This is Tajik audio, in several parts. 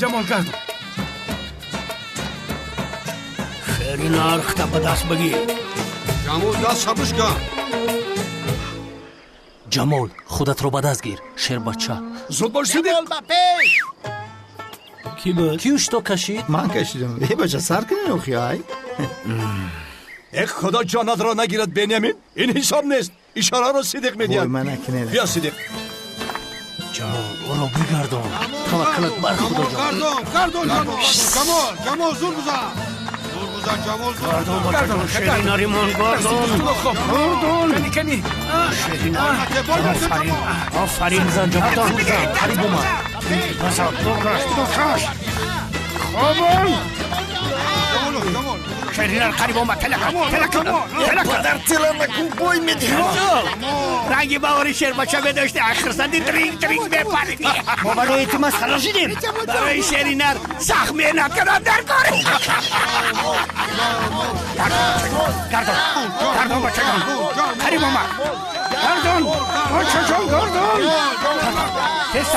Ҷамол, гардон. Шери нархта ба даст бигир. Ҷамол, даст шабуш кан. Ҷамол, худатро ба даст гир, шербача. Зуд бош, Сидиқ. Ҷамол, ба пеш. Кӣ буд? Кӣ ушто кашид? Ман кашидам. Э, бача, сар кунед охи, ай. Э, худо ҷонатро нагирад, Бенямин. Ин ҳисоб нест. Ишораро Сидиқ медиҳад. Вой, ман накунед. Биё, Сидиқ. Ҷамол, ӯро бигардон. Таваккалат бар Худо, ҷон. Гардон, гардон, Ҷамол. Ҷамол, Ҷамол, зур бизан. Зур бизан, Ҷамол, зур. Гардон, бачаҷон, шери наримон, гардон. Гардон. Кани, кани. Шери нар. Офарин, офарин. Зур зан, Ҷамол, зур зан. Қариб омад. Базан, букаш, букаш. Хобон. Ҷамол, Ҷамол. Шери нар қариб омад. Телака, телака, телака. Падар, тела накун, бой медиҳам. Ранги баҳори шербача медошти, ахирсанди дринг дринг мепарид. Мо барои ту масхара шудем. Барои шери нар сахт меҳнат кардам дар кор. Гардон, гардон, бачаҷон, қариб омад. Гардон, бачаҷон, гардон.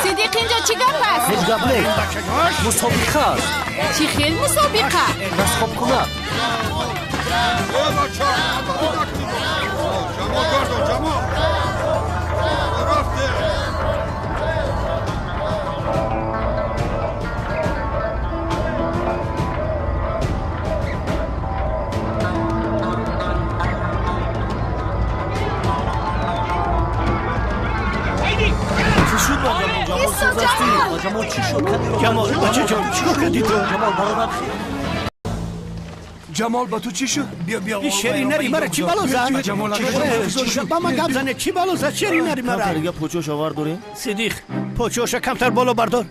Сидиқ, инҷо чӣ гап аст? Ҳеҷ гап нест. Бачаҷон. Мусобиқа аст. Чӣ хел мусобиқа? Дастхобкунак. Э, бача, Ҷамол, гардон, Ҷамол. Рафте. Чӣ шуд ба Ҷамол? Ҷамол, Исо, сӯзастӣ. Ҷамол! Ба Ҷамол чӣ шуд? Кани роҳ. Ҷамол, бачаҷон, чӣ кор кардӣ ту? Ҷамол, бародар, хел. Ҷамол, ба ту чӣ шуд? Биё, биё. Ин шери нари мара чӣ бало зад? Ҷамол, Чӣ шуд? Ба ман гап зане, чӣ бало зад шери нари мара? Камтар дига почош овар дорем? Сидиқ, почоша камтар боло бардор.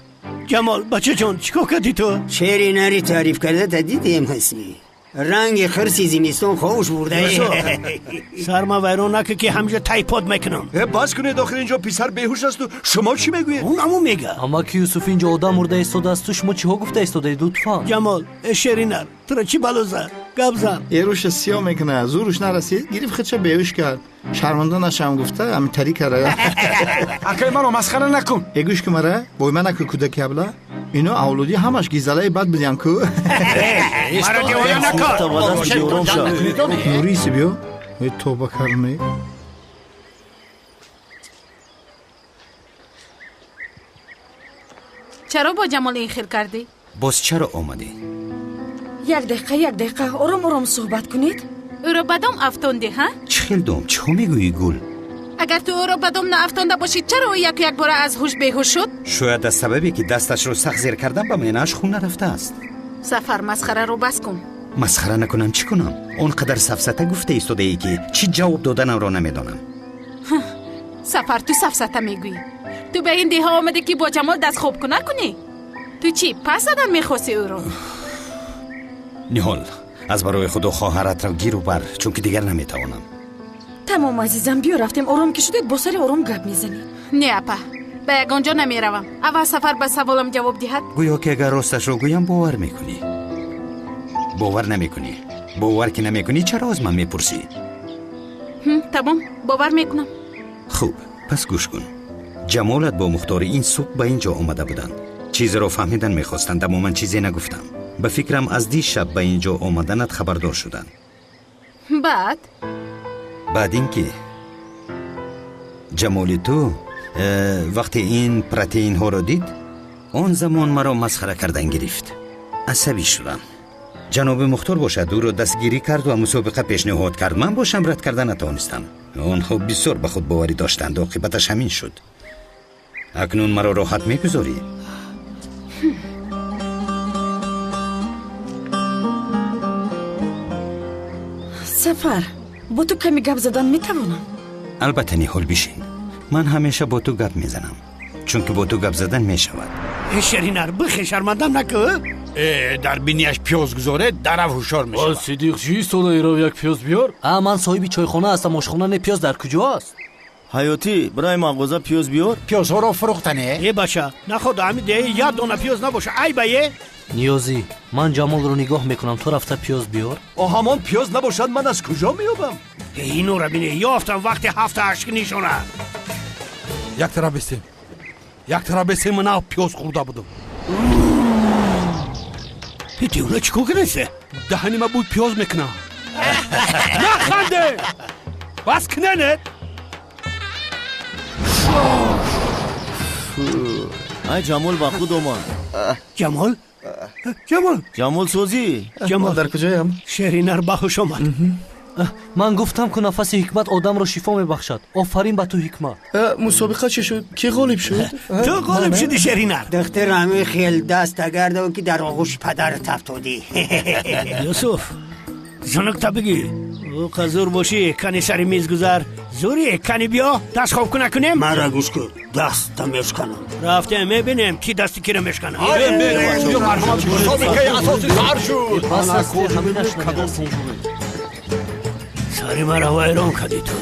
Ҷамол, бачаҷон, чӣ кор кардӣ ту? Шери нари таъриф карда та дидем ҳасми. Ранги хирси зимистон ховуш бурда. Сарма вайрон накун, ки ҳамҷа тайпод мекунам. Э, бас кунед, охир инҷо писар беҳуш асту шумо чӣ мегӯед? Он ҳамун мега. Амаки Юсуф, инҷо одам мурда истодаасту шумо чиҳо гуфта истодаед, лутфан? Ҷамол, э, шери нар, туро чӣ бало зад? Гап зан. Эруша сиёҳ мекунад, зуруш нарасид, гирифт худша беҳуш кард. Шарманда нашам гуфта, ҳами тари кара. Акай, маро масхара накун. Э, гӯш ку мара, бой ман наку, кӯдаки абла. Ино авлодӣ ҳамаш гизалаи бад будиям ку. Маро девона накун. Сӯхта ба даст бигир, ором шав. Нуриси биё. Э, тоба карме. Чаро бо Ҷамол ин хел кардӣ? Боз чаро омадӣ? Як дақиқа, як дақиқа, ором ором суҳбат кунед. Ӯро ба дом афтондӣ, ҳа? Чӣ хел дом? Чиҳо мегӯӣ, Гул? Агар ту ӯро ба дом наафтонда бошӣ, чаро ӯ яку якбора аз ҳуш беҳуш шуд? Шояд аз сабабе ки дасташро сахт зер кардам, ба меънааш хун нарафтааст. Сафар, масхараро бас кун. Масхара накунам, чӣ кунам? Он қадар сафсата гуфта истодаӣ, ки чӣ ҷавоб доданамро намедонам. Сафар, ту сафсата мегӯӣ. Ту ба ин деҳа омадӣ, ки бо Ҷамол дастхобкуна кунӣ? Ту чӣ, пас задан мехостӣ ӯро? Ниҳол, аз барои худо хоҳаратро гиру бар, чунки дигар наметавонам. Тамом, азизам, биё рафтем. Ором ки шудед, бо сари ором гап мезанед. Не, апа, ба ягон ҷо намеравам. Аввал Сафар ба саволам ҷавоб диҳад. Гӯё ки агар росташро гӯям, бовар мекунӣ. Бовар намекунӣ. Бовар ки намекунӣ, чаро аз ман мепурсӣ? Тамом, бовар мекунам. Хуб, пас гӯш кун. Ҷамолат бо Мухтори ин субҳ ба ин ҷо омада буданд. Чизеро фаҳмидан мехостанд, аммо ман чизе нагуфтам. Ба фикрам, аз дишаб ба ин ҷо омаданат хабардор шуданд. Баъд? Баъд ин ки Ҷамоли ту вақте ин протеинҳоро дид, он замон маро масхара кардан гирифт. Асабӣ шудам. Ҷаноби Мухтор бошад, ӯро дастгирӣ кард ва мусобиқа пешниҳод кард. Ман бошам, рад карда натавонистам. Онҳо бисёр ба худбоварӣ доштанд, оқибаташ ҳамин шуд. Акнун маро роҳат мегузорӣ? Сафар, бо ту каме гап задан метавонам? Албатта, Ниҳол, бишин. Ман ҳамеша бо ту гап мезанам, чунки бо ту гап задан мешавад. Э, шеринар, бихе, шармандам накӯ. Э, дар бинияш пиёз гузоред, дарав ҳушёр мешавад. Сидиқ, чӣ истода ирав, як пиёз биёр. А, ман соҳиби чойхона ҳастам, ошхона не. Пиёз дар куҷо аст? Ҳаётӣ, барои мағоза пиёз биёр. Пиёзҳоро фурӯхтане? Э, бача, наход ҳами деҳи як дона пиёз набоша, ай ба е. Ниёзӣ, ман Ҷамолро нигоҳ мекунам, ту рафта пиёз биёр. О, ҳамон пиёз набошад, ман аз куҷо меёбам? Э, инора бине, ёфтам вақти ҳафта ҳашт нишона. Як тараф бистем, як тараф бистем, ман пиёз хӯрда будам. Девона чӣ кор кардааст? Даҳани ма бӯй пиёз мекунам. Наханде! Бас куненед! Ай Ҷамол ба худ омад. Ҷамол? Ҷамол? Ҷамол созӣ? Ҷамол дар куҷоям? Шери нар ба ҳуш омад. Ман гуфтам ку нафаси ҳикмат одамро шифо мебахшад. Офарин ба ту ҳикмат. Мусобиқа чӣ шуд? Кӣ ғолиб шуд? Ту ғолиб шудӣ шери нар. Духтар ҳамин хел даста гардон ки дар оғӯши падарат афтодӣ. Юсуф, зунукта бигир. Ӯ зур бошӣ, кани сари миз гузар. Зурӣ, кани биё, даст хоб куна кунем? Мара гӯш кун, даста мешканам. Рафтем, мебинем ки дасти киро мешканам. Мусобиқаи асосӣ сар шуд. Сари мара вайрон кардӣ ту.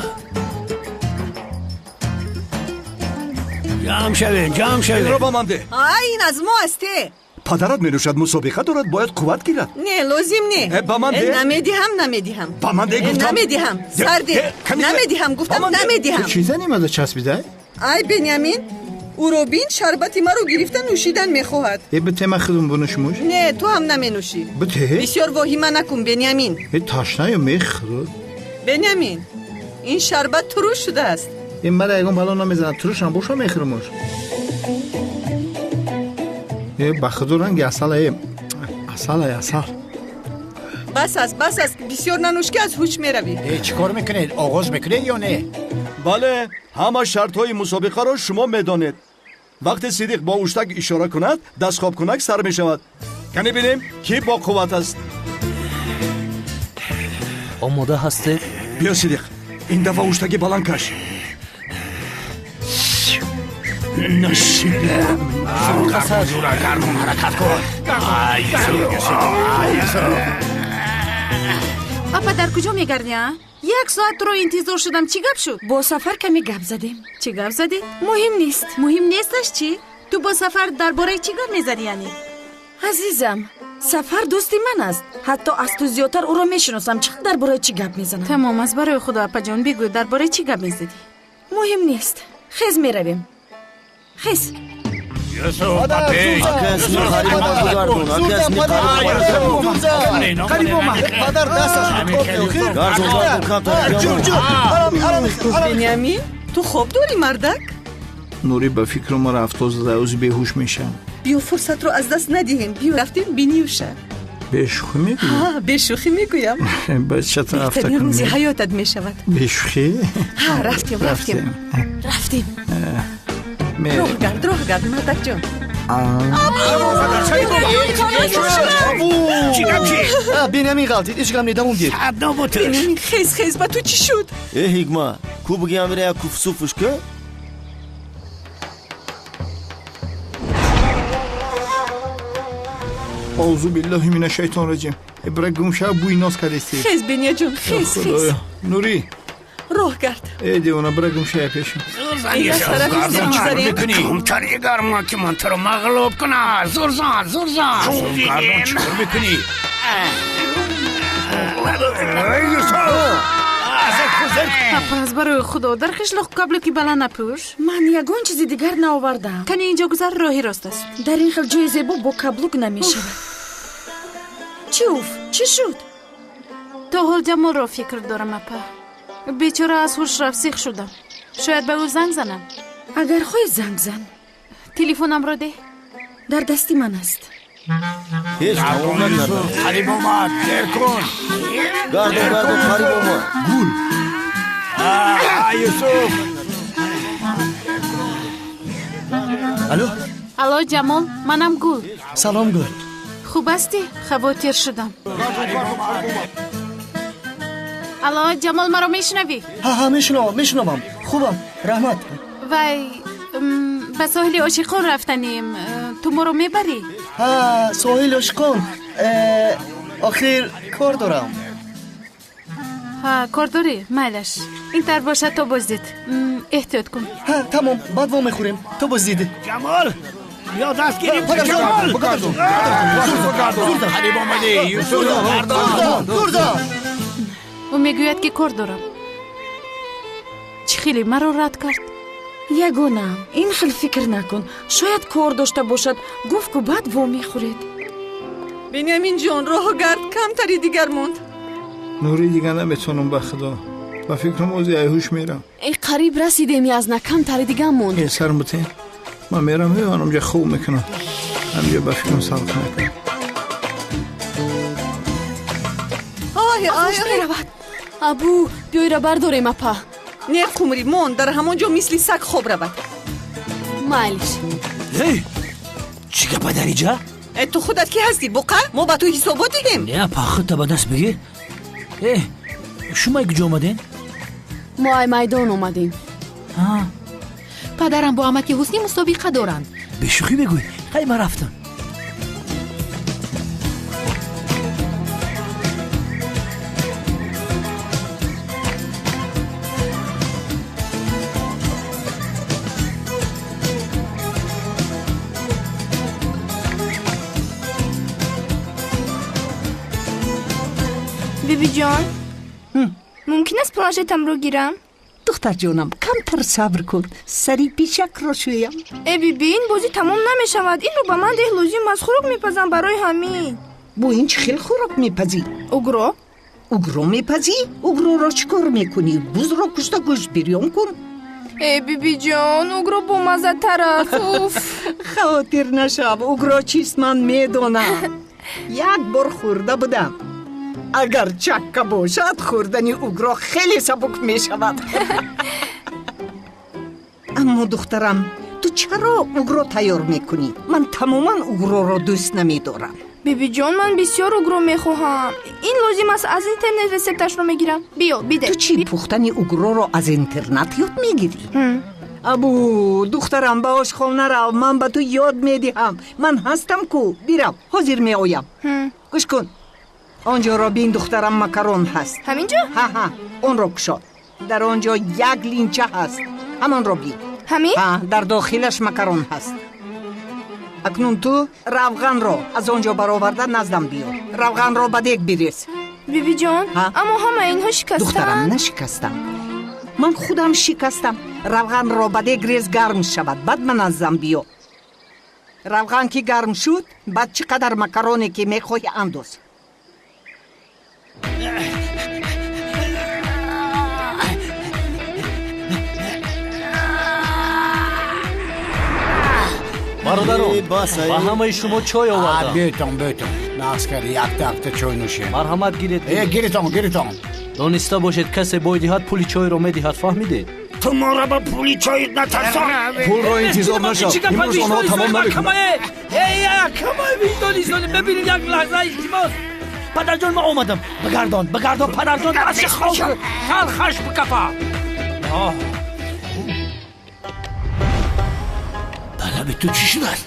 Ҷамъ шавем, ҷамъ шавем. Инро ба ман деҳ. Ай, ин аз мо аст, э. Падарат менӯшад, мусобиқа дорад, бояд қувват гирад. Не, лозим не. Ба ман деҳ. Намедиҳам, намедиҳам. Ба ман деҳ гуфтам. Намедиҳам. Сар деҳ. Намедиҳам гуфтам, намедиҳам. Ту чӣ зани мада часпидай? Ай, Бенямин, ӯро бин, шарбати маро гирифта нӯшидан мехоҳад. Э, бите ман худум бинӯшмуш. Не, ту ҳам наменӯшӣ. Бите? Бисёр воҳима накун, Бенямин. Э, ташнаю мехӯрд. Бенямин, ин шарбат туруш шудааст. Ин мара ягон бало намезанад, турушам боша мехӯрмуш. Э, ба худо ранги асал, э, асал, э, асал. Бас аст, бас аст, бисёр нанӯш ки аз ҳуш меравӣ. Э, чӣ кор мекунед? Оғоз мекунед ё не? Бале, ҳама шартҳои мусобиқаро шумо медонед. Вақте Сидиқ бо уштак ишора кунад, дастхобкунак сар мешавад. Кани бинем, кӣ бо қувват аст. Омода ҳастед? Биё Сидиқ, ин дафъа уштаки баланд каш. Зура гардон, ҳаракат кун. Ай, Юсуф, ай, Юсуф. Апа, дар куҷо мегардӣ, а? Як соат туро интизор шудам. Чӣ гап шуд? Бо Сафар каме гап задем. Чӣ гап задед? Муҳим нест. Муҳим несташ чӣ? Ту бо Сафар дар бораи чӣ гап мезадӣ яъне? Азизам, Сафар дӯсти ман аст. Ҳатто аз ту зиёдтар ӯро мешиносам. Чӣ дар бораи чӣ гап мезанам? Тамом, аз барои худо апаҷон бигӯ, дар бораи чӣ гап мезадӣ? Муҳим нест. Хез меравем. Хез. Юсуф, ба пеш. Бенямин, ту хоб дорӣ, мардак? Нурӣ ба фикру маро афтод зада, ӯзи беҳуш мешавам. Биё фурсатро аз даст надиҳем. Биё рафтем бинюша. Бешӯхӣ мегӯӣ? Ҳа, бешӯхӣ мегӯям. Бачата рафта Беҳтарин рӯзи ҳаётат мешавад. Бешӯхӣ? Ҳа, рафтем, рафтем. Рафтем. Роҳ гард, роҳ гард, мардакҷон. Чӣ гап чӣ? Бенямин ғалтид, ҳеҷ гап не, давом гир. Бенямин, хез, хез, ба ту чӣ шуд? Э, Ҳикмат, ку бигӯям ира як куфсуфуш ку? Аузу биллаҳи мина шайтон раҷим. Бира гум шав, бӯи нос кардести. Хез, Беняҷон, хез, хез. Нурӣ. Роҳ гард. Э, девона, бира гум шая пешам. Камтари гарма ки ман туро мағлуб кунам. Зур зан, зур зан. Гардон, чӣ кор мекунӣ? Апа, аз барои худо, дар қишлоқ каблуки баланд напӯш. Ман ягон чизи дигар наовардаам. Кани инҷо гузар, роҳи рост аст. Дар ин хел ҷои зебо бо каблук намешавад. Чӣ уф, чӣ шуд? То ҳол Ҷамолро фикр дорам, апа. Бечора аз ҳуш рафт, сих шудам. Шояд ба ӯ занг занам. Агар хоҳӣ занг зан. Телефонамро деҳ. Дар дасти ман аст. Ҳеҷ тамом накардам. Қариб омад, дер кун. Гардон, гардон, қариб омад. Гул. Юсуф. Алло? Алло, Ҷамол, манам Гул. Салом, Гул. Хуб ҳастӣ? Хавотир шудам. Алло, Ҷамол, маро мешунавӣ? Ҳа, ҳа, мешунавам, мешунавам. Хубам, раҳмат. Вай, ба соҳили ошиқон рафтанем. Ту моро мебарӣ? Ҳа, соҳили ошиқон. Охир кор дорам. Ҳа, кор дорӣ? Майлаш. Ин тар бошад, то боздид. Эҳтиёт кун. Ҳа, тамом, баъд вомехӯрем. То боздид. Ҷамол, биё даст гирим. Ҷамол, қариб омадӣ, Юсуф. Зур зан. Ӯ мегӯяд ки кор дорам. Чӣ хеле маро рад кард? Ягонаам, ин хел фикр накун. Шояд кор дошта бошад. Гуфт ку баъд вомехӯред. Бениамин ҷон, роҳгард камтари дигар монд. Нури, дигар наметавонам, ба худо. Ба фикрам ози айҳуш мерам. Э, қариб расидем, Язна, камтари дигар монд. Э, сар бутен. Ман мерам, ҳамҷа хоб мекунам. Ҳамҷа ба фикрам салқ мекунам. Ай, ай, меравад. Абу, биёйра бардорем, апа. Не, Қумрӣ, мон, дар ҳамон ҷо мисли саг хоб равад. Майлиш. Эй, чӣ гапа дар иҷа? Э, ту худат ки ҳастӣ, буқа? Мо ба ту ҳисобот диҳем. Не, апа, худта ба даст бигир. Э, шумо куҷо омадем? Мо ай майдон омадем. Падарам бо амаки Ҳуснӣ мусобиқа доранд. Бешӯхӣ мегӯй? Хай, ман рафтам. Бибиҷон, мумкин аст планшетамро гирам? Духтарҷонам, камтар сабр кун, сари пичакро шӯям. Э, биби, ин бозӣ тамом намешавад. Инро ба ман деҳ, лозим аст, хӯрок мепазам барои ҳамин. Бо ин чӣ хел хӯрок мепазӣ? Угро. Угро мепазӣ? Угроро чӣ кор мекунӣ? Бузро кушта гӯшт бирён кун. Э, бибиҷон, угро бомаззатар аст. Уф. Хавотир нашав, угро чист ман медонам. Як бор хӯрда будам. Агар чакка бошад, хӯрдани угро хеле сабук мешавад. Аммо, духтарам, ту чаро угро тайёр мекунӣ? Ман тамоман угроро дӯст намедорам. Бибиҷон, ман бисёр угро мехоҳам. Ин лозим аст, аз интернет ресепташро мегирам. Биё, биде. Ту чӣ, пухтани угроро аз интернат ёд мегирӣ? Абу, духтарам, ба ошхона рав, ман ба ту ёд медиҳам. Ман ҳастам ку, бирав, ҳозир меоям. Гӯш кун, он ҷоро бин, духтарам, макарон ҳаст. Ҳамин ҷо? Ҳа, ҳа, онро кушод. Дар он ҷо як линча ҳаст, ҳамонро бин. Ҳамин? Ҳа, дар дохилаш макарон ҳаст. Акнун ту равғанро аз он ҷо бароварда наздам биёр. Равғанро ба дег бирез. Бибиҷон, аммо ҳама инҳо шикастанд. Духтарам, нашикастам, ман худам шикастам. Равғанро ба дег рез, гарм шавад, баъд ба наздам биё. Равған ки гарм шуд, баъд чӣ қадар макароне ки мехоҳӣ андоз. Бародарон, ба ҳамаи шумо чой овардам. Бетон, бетон, наскари, якта якта чой нӯшем. Марҳамат, гиред. Э, гиритон, гиритон. Дониста бошед, касе бой диҳад, пули чойро медиҳад, фаҳмидед? Ту моро ба пули чой натарсон. Пулро интизор нашав, имрӯз онҳо тамом намекунанд. Бибинед, як лаҳза, илтимос. Падарҷон, ман омадам. Бигардон, бигардон, падарҷон, дасти хоб талхаш бикафа. Ба лаби ту чӣ шудааст?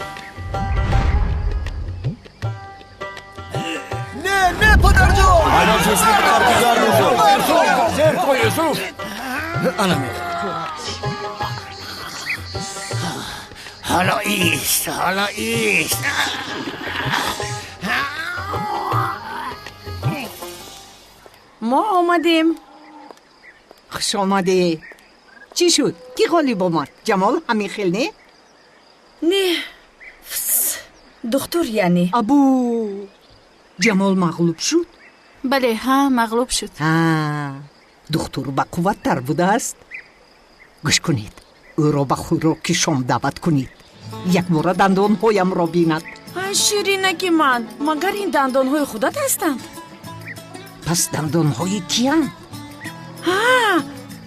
Не, не, падарҷон. Зер кун, Юсуф. Ана мех. Ҳоло ист, ҳоло ист. Мо омадем. Хуш омадӣ. Чӣ шуд, кӣ ғолиб омад? Ҷамол, ҳамин хел не? Не, фс, духтур яъне. Абу, Ҷамол мағлуб шуд? Бале, ҳа, мағлуб шуд. Ҳа, духтур бақувваттар будааст. Гӯш кунед, ӯро ба хӯроки шом даъват кунед, якбора дандонҳоямро бинад. Ай, ширинаки ман, магар ин дандонҳои худат ҳастанд? Пас дандонҳои киянд? Ҳа,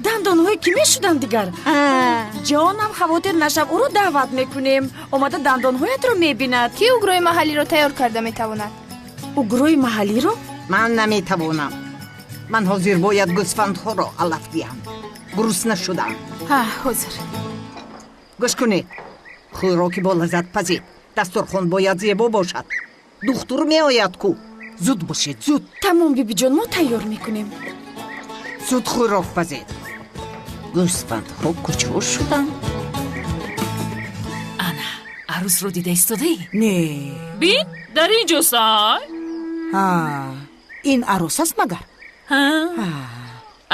дандонҳои кӣ мешуданд дигар? Ҷонам, хавотир нашав, ӯро даъват мекунем, омада дандонҳоятро мебинад. Кӣ угрои маҳаллиро тайёр карда метавонад? Угрои маҳаллиро? Ман наметавонам. Ман ҳозир бояд гӯсфандҳоро алаф диҳам, гурусна шудам. Ҳа, ҳозир. Гӯш кунед, хӯроки болаззат пазед, дастурхон бояд зебо бошад. Духтур меояд ку. Зуд бошед, зуд. Тамом, бибиҷон, мо тайёр мекунем. Зуд хӯрок пазед. Гӯсфандҳо куҷо шуданд? Ана, арӯсро дида истодаӣ? Не. Бин, дар ин ҷо сай. Ин арӯс аст магар?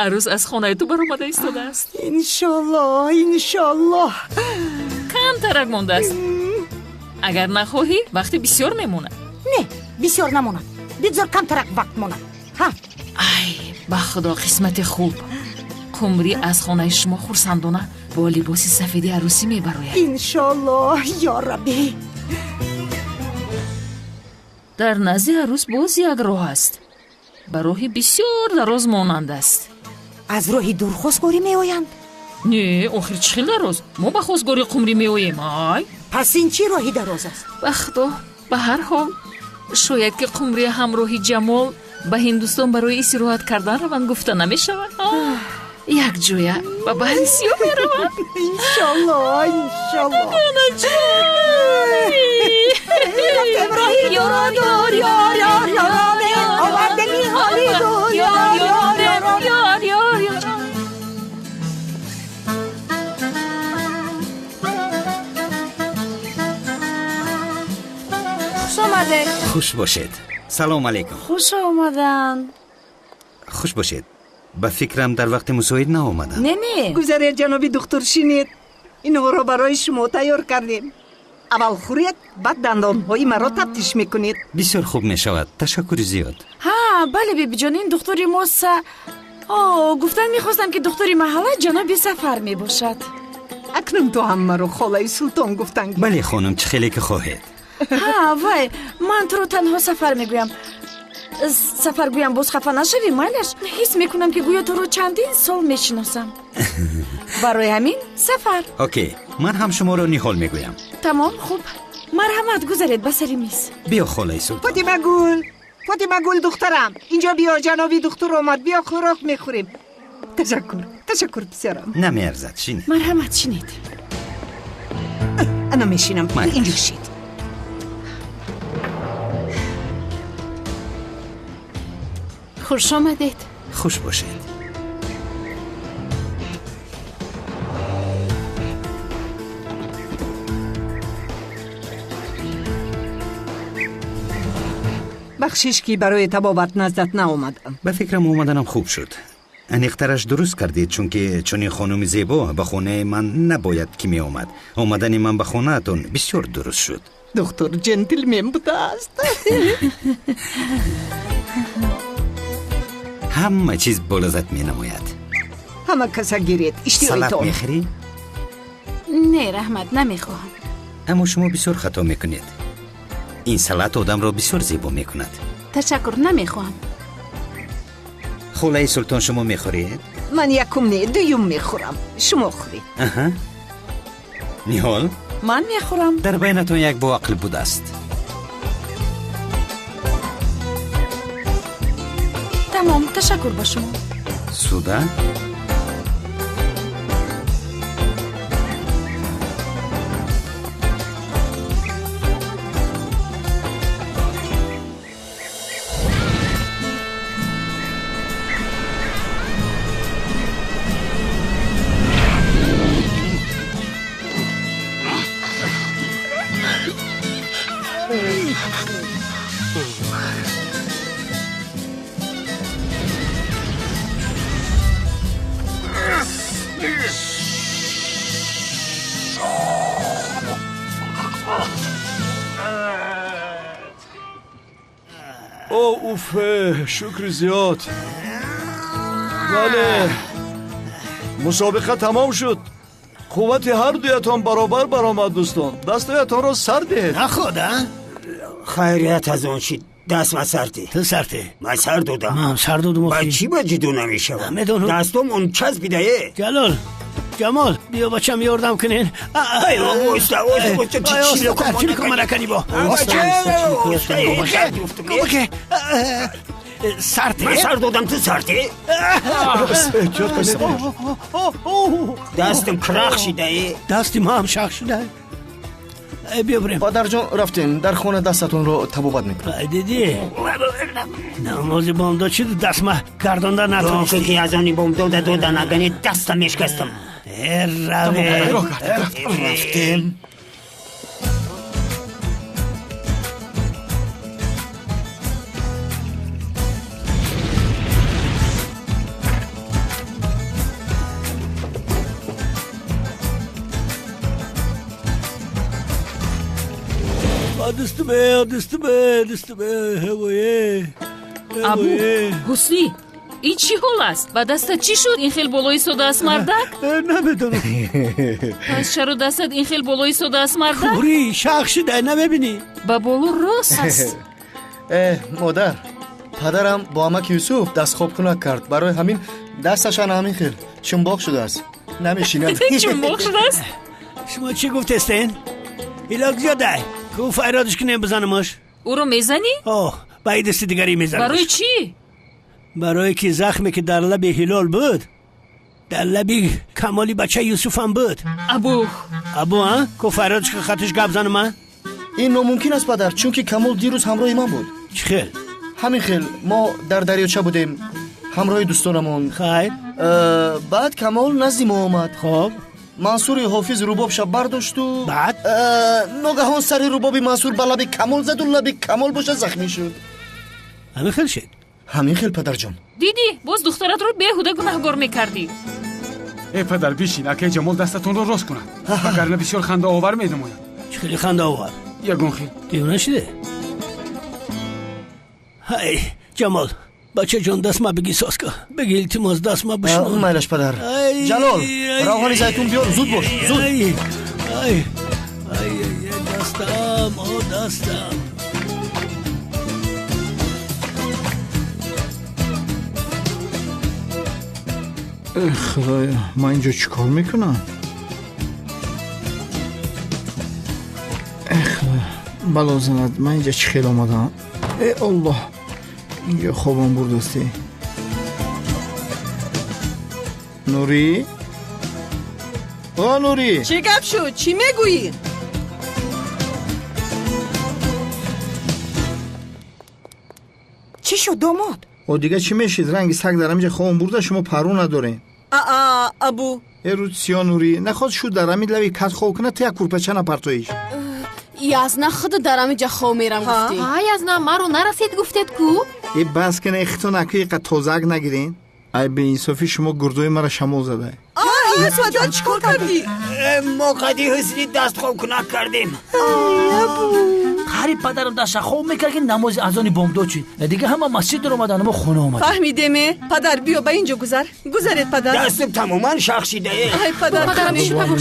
Арӯс аз хонаи ту баромада истодааст. Иншоллоҳ, иншоллоҳ. Камтарак мондааст. Агар нахоҳӣ, вақти бисёр мемонад. Не, Бисёр намонад, бигзор камтарак вақт монад. Ҳа, ай ба худо, қисмати хуб. Қумрӣ аз хонаи шумо хурсандона бо либоси сафеди арӯсӣ мебарояд. Иншоллоҳ, ё раббӣ. Дар назди арӯс боз як роҳ аст, ба роҳи бисёр дароз монанд аст. Аз роҳи дур хостгорӣ меоянд? Не, охир чӣ хел дароз? Мо ба хостгории Қумрӣ меоем. Ай, пас ин чӣ роҳи дароз аст? Ба худо, ба ҳар ҳол шояд ки Қумрӣ ҳамроҳи Ҷамол ба Ҳиндустон барои истироҳат кардан раванд, гуфта намешавад. Якҷоя ба баҳри сиёҳ мераванд. Иншоллоҳ, иншоллоҳ. Рафтем роҳи дур, дур, ёр, ёр, ёрон, овардем ҳоли гул, ёр, ёр, ёрон, ёр, ёр, ёр. Хуш омадед. Хуш бошед. Салом алейкум. Хуш омаданд. Хуш бошед. Ба фикрам дар вақти мусоид наомадам. Не, не. Гузаред, ҷаноби духтур, шинед. Инҳоро барои шумо тайёр кардем. Аввал хӯред, баъд дандонҳои маро тафтиш мекунед. Бисёр хуб мешавад. Ташаккури зиёд. Ҳа, бале, бибиҷон, ин духтури мо О, гуфтан мехостам, ки духтури маҳалла ҷаноби Сафар мебошад. Акнун ту ҳам маро холаи Султон гуфтан. Бале, хонум, чӣ хеле ки хоҳед. Ҳа, вай, ман туро танҳо Сафар мегӯям. Сафар гӯям, боз хафа нашавӣ, майлаш? Ҳис мекунам, ки гӯё туро чандин сол мешиносам. Барои ҳамин Сафар. Окей, ман ҳам шуморо Ниҳол мегӯям. Тамом, хуб, марҳамат, гузаред ба сари миз. Биё, холаи Султон. Фотимагул, Фотимагул, духтарам, инҷо биё, ҷаноби духтур омад, биё хӯрок мехӯрем. Ташаккур, ташаккур, писарам. Намеарзад, шинед. Марҳамат, шинед. Ана мешинам, ту инҷо шид. Хуш омадед. Хуш бошед. Бахшиш, ки барои табобат наздат наомадам. Ба фикрам, омаданам хуб шуд. Аниқтараш, дуруст кардед, чунки чунин хонуми зебо ба хонаи ман набояд ки меомад. Омадани ман ба хонаатон бисёр дуруст шуд. Духтур ҷентлмен будааст. Ҳама чиз бо лаззат менамояд. Ҳама каса гиред, Салат иштиҳоитон. мехӯрӣ? Не, раҳмат, намехоҳам. Аммо шумо бисёр хато мекунед. Ин салат одамро бисёр зебо мекунад. Ташаккур, намехоҳам. Холаи Султон, шумо мехӯред? Ман якум не, дуюм мехӯрам. Шумо хӯред. Аҳа, Ниҳол. Ман мехӯрам. Дар байнатон як боақл будааст. Тамом, ташаккур ба шумо. Суда. О, уф, шукри зиёд. Бале, мусобиқа тамом шуд. Қуввати ҳар дуятон баробар баромад, дӯстон. Дастҳоятонро сар диҳед. Наход, а? Хайрият аз он чи даст ма сарти. Ту сарти? Ман сар додам. Ман сар додум. Ба чӣ ба ҷидо намешавам? Намедонам. Дастом он часпидае. Ҷалол, Ҷамол, биё, бачам, ёрдам кунен. Ай, оста, оста, оста, чилико манакани бо. Кумаке. Сарте? Ман сар додам, ту сарти? Эҳтиёт кунед. Дастам крах шидае. Дасти ма ҳам шах шуда. Биё бирем. Падарҷон, рафтем. Дар хона дастатонро табобат мекунам. Дидӣ, намози бомдод чӣ даст ма гардонда натонистӣ. Ки аз они бомдода дода нагани даста мешкастам. Раве. Рафтем. Абу, Ҳуснӣ, ин чӣ ҳол аст? Ба дастат чӣ шуд? Ин хел боло истодааст мардак? Намедонам. Пас чаро дастат ин хел боло истодааст мардак? Қурӣ шах шуда, намебинӣ? Ба боло рост аст. Э, модар, падарам бо амаки Юсуф дастхобкунак кард. Барои ҳамин дасташ ана ҳамин хел чумбоқ шудааст. Намешинад. Чумбоқ шудааст? Шумо чӣ гуфтестен? Ҳилол зиёдай. Ку файродиш кунем бизанамаш? Ӯро мезанӣ? Оҳ, ба и дасти дигарӣ мезанам. Барои чӣ? Барое ки захме ки дар лаби Ҳилол буд, дар лаби Камоли бачаи Юсуфам буд. Абу. Абу, а? Ку файродиш ки хатиш гап занам, а? Ин номумкин аст, падар, чунки Камол дирӯз ҳамроҳи ман буд. Чӣ хел? Ҳамин хел мо дар дарёча будем ҳамроҳи дӯстонамон. Хайр. Баъд Камол назди мо омад. Хоб. Мансури ҳофиз рубобша бардошту баъд ногаҳон сари рубоби Мансур ба лаби Камол заду лаби Камол боша захмӣ шуд. Ҳамин хел шуд? Ҳамин хел, падарҷон. Дидӣ, боз духтаратро беҳуда гунаҳгор мекардӣ. Э, падар, бишин, акаи Ҷамол дастатонро рост кунад, вагарна бисёр хандаовар менамояд. Чӣ хеле хандаовар? Ягон хел. Девона шуде? Ҳай, Ҷамол, бачаҷон, даст ма биги соска. Биги, илтимос, даст ма бишмон. Майлаш, падар. Ҷалол, равғани зайтун биёр, зуд бош, зуд. Ай, ай, ай, дастам, о, дастам. Э, худоё, ман инҷо чӣ кор мекунам? Э, худоё, бало занад, ман инҷа чӣ хел омадам? Э, Аллоҳ, инҷо хобам бурдасти. Нурӣ? О, Нурӣ! Чӣ гап шуд? Чӣ мегӯӣ? Чӣ шуд, домод? О, дига чӣ мешид? Ранги саг дар ҳаминҷа хобам бурда, шумо парво надорем. Аа, Абу. Э, рӯз сиё, Нурӣ, нахост шуд дар ҳамин лави кат хоб кунад, ту як курпача напартоиш. Язна худ дар ҳаминҷа хоб мерам гуфтӣ. Ҳа, Язна, маро нарасед гуфтед ку? Э, бас кина, хитон аку иқа тозаак нагирен. Ай, беинсофӣ шумо гурдои мара шамол задай. Падар, чӣ кор кардӣ? Мо қади Ҳусни дастхобкунак кардем. Қариб падарам даста хоб мекард, ки намози азони бомдод шуд. Дига ҳама масҷид даромадан, мо хона омадем. Фаҳмидеме? Падар, биё ба инҷо гузар. Гузаред, падар. Дастам тамоман шах шидае. Ай, падар,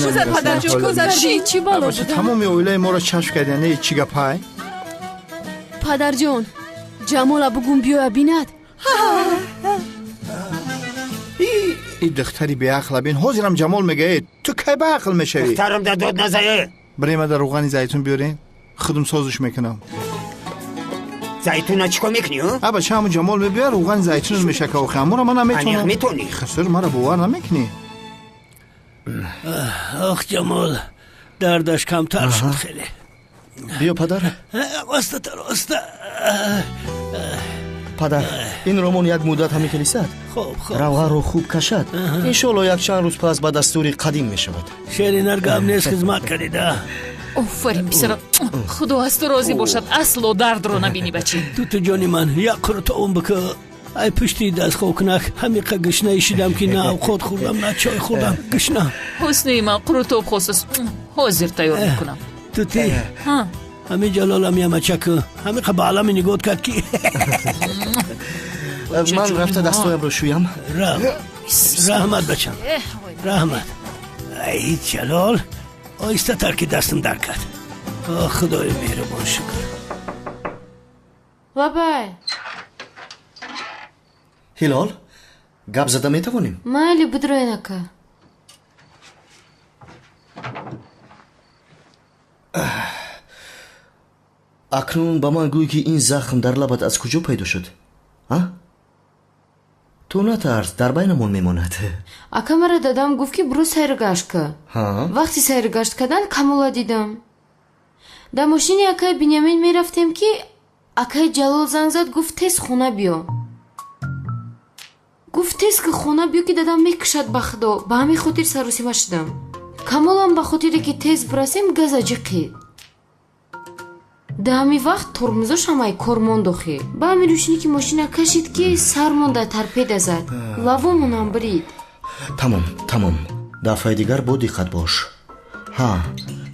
гузар, падарҷон, гузар. Чӣ бало буда? Тамоми оилаи моро чашм кардиан, э, чӣ гапай? Падарҷон, Ҷамола бугум биёя бинад. И духтари беақла бин, ҳозирам Ҷамол мегӯяд, ту кай ба ақл мешавӣ? Духтарам да дод назае. Бирема дар равғани зайтун биёрен, худам созиш мекунам. Зайтуна чӣ кор мекунӣ? А бача, ҳамун Ҷамол мебиёр, равғани зайтунро мешака, охи ҳамонро ман наметонам. Аниқ метонӣ? Хасир, маро бовар намекунӣ? Ох, Ҷамол, дардаш камтар шуд хеле. Биё, падар. Остатар, оста. Падар, ин ромон як муддат ҳамин хел истад, равғанро хуб кашад, иншоалло якчанд рӯз пас ба дастури қадим мешавад. Шери нар гап нест, хизмат кардида. Офарин, писарам, худо аз ту розӣ бошад, асло дардро набинӣ, бачи. Туту ҷони ман, як қурутовун бикӯ. Ай, пушти дастхобкунак ҳамиқа гушна шидам, ки на авқот хӯрдам, на чой хӯрдам, гушна. Ҳусни ман қурутоб хостааст, ҳозир тайёр мекунам. Тути, ҳамин Ҷалолам ямачаку ҳамиқа ба алами нигоҳ кард, ки Ман рафта дастҳоямро шӯям. Раҳмат, бачам, раҳмат. Ай, Ҷалол, оҳистатар, ки дастам дар кард. О, худои меҳрубон, шукр. Лабай. Ҳилол, гап зада метавонем? Майли, бидроен, ака. Акнун ба ман гӯй, ки ин захм дар лабат аз куҷо пайдо шуд, а? Ту натарс, дар байнамон мемонад. Ака, мара дадам гуфт, ки буру сайру гашт ка. Вақти сайру гашт кардан Камола дидам. Дар мошини акаи Биньямин мерафтем, ки акаи Ҷалол занг зад, гуфт, тез хона биё. Гуфт, тез ки хона биё, ки дадам мекушад ба худо. Ба ҳамин хотир саросима шудам. Камолам ба хотире ки тез бирасем, газа ҷиқид. Дар ҳамин вақт тормозош ҳамаи кор монд охи. Ба ҳамин рӯшнӣ ки мошина кашид, ки сармон дар торпеда зад. Лавомонам бирид. Тамом, тамом. Дафъаи дигар бо диққат бош. Ҳа,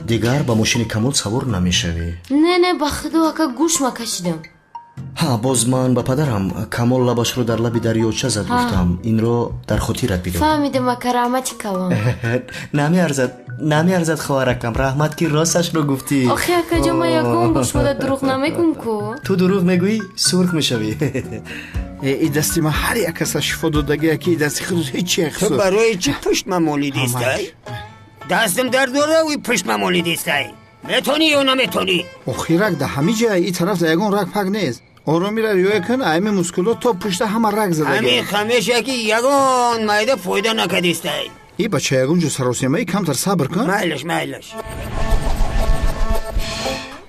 Дигар ба мошини Камол савор намешавӣ. Не, не, ба худо ака, гӯш ма кашидам. Ҳа, боз ман ба падарам Камол лабашро дар лаби дарёча зад гуфтам. Инро дар хотират бидор. Фаҳмидам ака, раҳмати калон. Намеарзад, намеарзад хоҳаракам, раҳмат ки росташро гуфтӣ. Охи акаҷон, ман ягон бор шумода дурӯғ намегӯм ку. Ту дурӯғ мегӯӣ, сурх мешавӣ. И дасти ман ҳар як каса шифо додагия, ки и дасти худус ҳечи Ту барои чӣ пушт мамолидистай? Дастам дард дора, уи пушт мамолидистай. Метонӣ ё наметонӣ? Охи раг да ҳами ҷай, и тараф да ягон раг пак нест. Оромира риоя кун, ами мускуло то пушта ҳама раг задагия. Ҳамин хамеша ки ягон майда фоида накадистай. И бача, ягон ҷо саросемаи, камтар сабр кун. Майлаш, майлаш.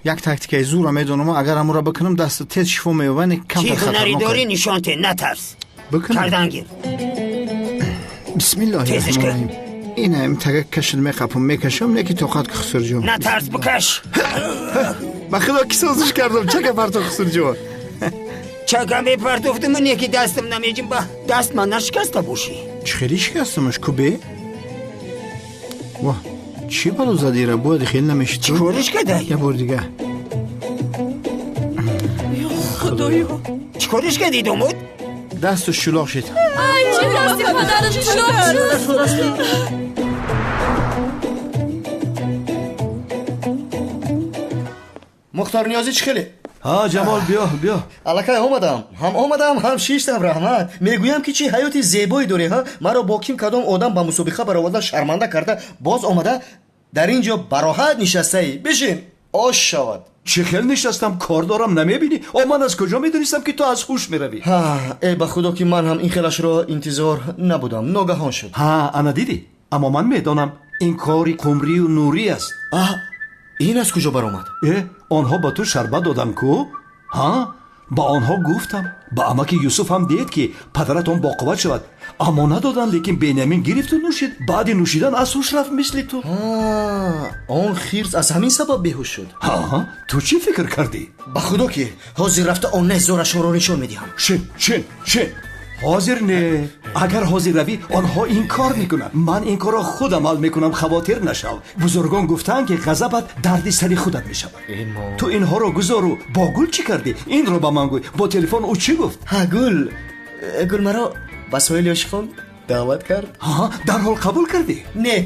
Як тактикаи зура медонам, агар амура бикунам, даст тез шифо меёбад, не Чӣ камтар ҳунари хатарнок. дорӣ нишон те, натарс. Бикунам. Кардан гир. Бисмиллоҳи Тезиш кун. раҳмони раҳим. Ина им тага кашид, меқапам, мекашам, не ки тоқат ки, Хусурҷон. Натарс, бикаш. Ба худо ки созиш кардам, чака парто, Хусурҷон. Чака мепартофтуму, не ки дастам намеҷим, ба даст ман нашикаста бошӣ. Чӣ хеле шикастамаш кубе? Ва чӣ бало задира, бояд хеле намешид. Чӣ кориш кадай? Я бор дига. Худоё! Чӣ кориш кади, домод? Дасту шулоқ шид. Ай, чӣ дасти падарат чулоқ шуд? Мухтор Ниёзӣ чӣ хеле? Ҳа, Ҷамол, биё, биё. Аллакай омадам, ҳам омадам, ҳам шиштам, раҳмат. Мегӯям ки чӣ ҳаёти зебое дорӣ, ҳа? Маро бо ким кадом одам ба мусобиқа бароварда, шарманда карда, боз омада дар ин ҷо бароҳат нишастаӣ. Бишин, ош шавад. Чӣ хел нишастам, кор дорам, намебинӣ? О, ман аз куҷо медонистам, ки ту аз ҳуш меравӣ? Ҳа, э, ба худо ки ман ҳам ин хелашро интизор набудам, ногаҳон шуд. Ҳа, ана дидӣ, аммо ман медонам, ин кори Қумрию Нурӣ аст. А, ин аз куҷо баромад? Э, онҳо ба ту шарбат додам ку? Ҳа, ба онҳо гуфтам, ба амаки Юсуф ҳам диҳед, ки падаратон боқувват шавад, аммо надоданд, лекин Бенямин гирифту нӯшид. Баъди нӯшидан аз ҳуш рафт, мисли ту. Он хирс аз ҳамин сабаб беҳуш шуд. Ҳа, ту чӣ фикр кардӣ? Ба худо ки ҳозир рафта он незорашонро нишон медиҳам. Шин, шин, шин, ҳозир не. Агар ҳозир равӣ, онҳо инкор мекунанд. Ман ин корро худ амал мекунам, хавотир нашав. Бузургон гуфтаанд, ки ғазабат дарди сари худат мешавад. Ту инҳоро гузору бо Гул чӣ кардӣ, инро ба ман гӯй. Бо телефон ӯ чӣ гуфт? Ҳа, Гул, Гул маро ба соҳили ошиқон даъват кард. Ҳа, дарҳол қабул кардӣ? Не,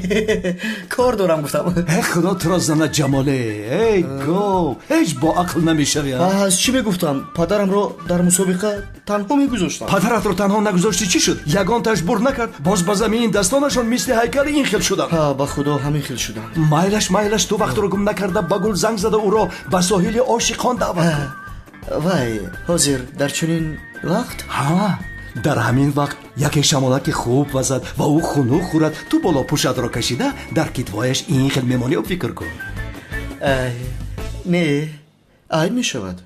кор дорам гуфтам. Э, худо туро зана, Ҷамоле. Эй гов, ҳеҷ бо ақл намешавӣ. Аз чӣ мегуфтам, падарамро дар мусобиқа танҳо мегузоштам. Падаратро танҳо нагузоштӣ, чӣ шуд? Ягонташ бур накард, боз ба замин дастонашон мисли ҳайкали ин хел шуданд. Ҳа, ба худо ҳамин хел шуданд. Майлаш, майлаш, ту вақтро гум накарда ба Гул занг зада, ӯро ба соҳили ошиқон даъват кун. Вай, ҳозир дар чунин вақт? Ҳа, дар ҳамин вақт яке шамолаки хуб вазад ва ӯ хунук хӯрад, ту болопӯшатро кашида дар китфояш ин хел мемонӣ, фикр кун. Не, айб мешавад.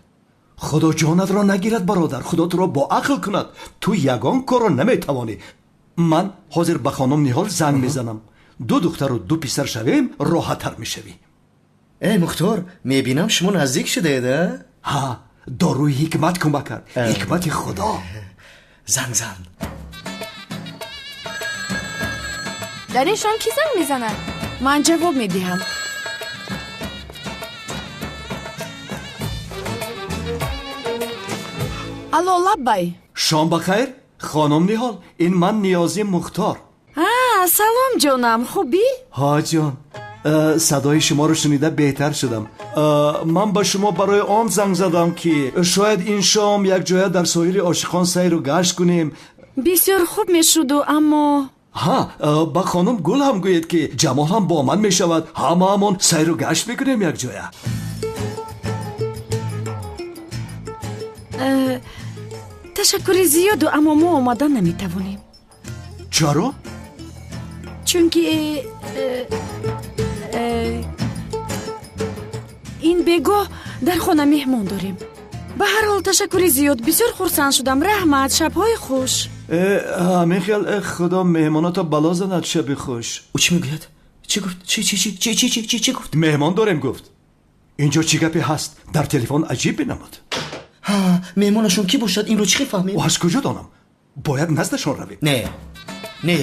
Худо ҷонатро нагирад, бародар, худо туро бо ақл кунад. Ту ягон корро наметавонӣ. Ман ҳозир ба хонум Ниҳол занг мезанам. Ду духтару ду писар шавем, роҳаттар мешавӣ. Э, Мухтор, мебинам шумо наздик шудаед, а? Ҳа, доруи ҳикмат кӯмак кард, ҳикмати худо. Занг зан. Дар ин шом кӣ занг мезанад? Ман ҷавоб медиҳам. Алло, лаббай. Шом ба хайр, хонум Ниҳол, ин ман Ниёзи Мухтор. А, салом, ҷонам, хубӣ? Ҳа, ҷон, садои шуморо шунида беҳтар шудам. Ман ба шумо барои он занг задам, ки шояд ин шом якҷоя дар соҳили ошиқон сайру гашт кунем. Бисёр хуб мешуду, аммо Ҳа, ба хонум Гул ҳам гӯед, ки Ҷамол ҳам бо ман мешавад, ҳамаамон сайру гашт мекунем якҷоя. Ташаккури зиёду, аммо мо омадан наметавонем. Чаро? Чунки ин бегоҳ дар хона меҳмон дорем. Ба ҳар ҳол, ташаккури зиёд, бисёр хурсанд шудам, раҳмат, шабҳои хуш. Ҳамин хел, худо меҳмоното бало занад, шаби хуш. Ӯ чӣ мегӯяд? Чӣ гуфт? Чӣ, чӣ, чӣ, чӣ, чӣ, чӣ, чӣ, чӣ гуфт? Меҳмон дорем гуфт. Инҷо чӣ гапе ҳаст? Дар телефон аҷиб менамуд. Ҳа, меҳмонашон кӣ бошад, инро чӣ хел фаҳмем? Ӯ аз куҷо донам? Бояд наздашон равем. Не, не,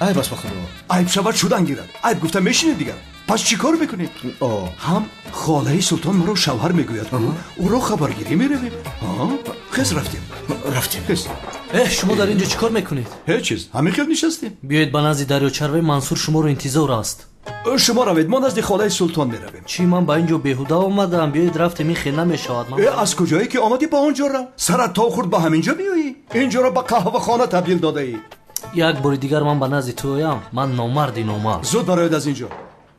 айб аст, ба худо. Айб шавад, шудан гирад. Айб гуфта мешинед дигар. Пас чӣ кор мекунем? Ҳам холаи Султон маро шавҳар мегӯяд, ку ӯро хабаргирӣ меравем. Хез, рафтем. Рафтем. Шумо дар ин ҷо чӣ кор мекунед? Ҳеҷ чиз, ҳамин хел нишастем. Биёед ба назди дарёчарваи Мансур, шуморо интизор аст. Шумо равед, мо назди холаи Султон меравем. Чӣ, ман ба ин ҷо беҳуда омадам? Биёед рафтем, ин хел намешавад. Аз куҷое ки омадӣ ба он ҷо рав. Сарат то хурд ба ҳамин ҷо меоӣ. Ин ҷоро ба қаҳвахона табдил додаӣ. Як бори дигар ман ба назди ту оям, ман номарди номард. Зуд бароед аз ин ҷо.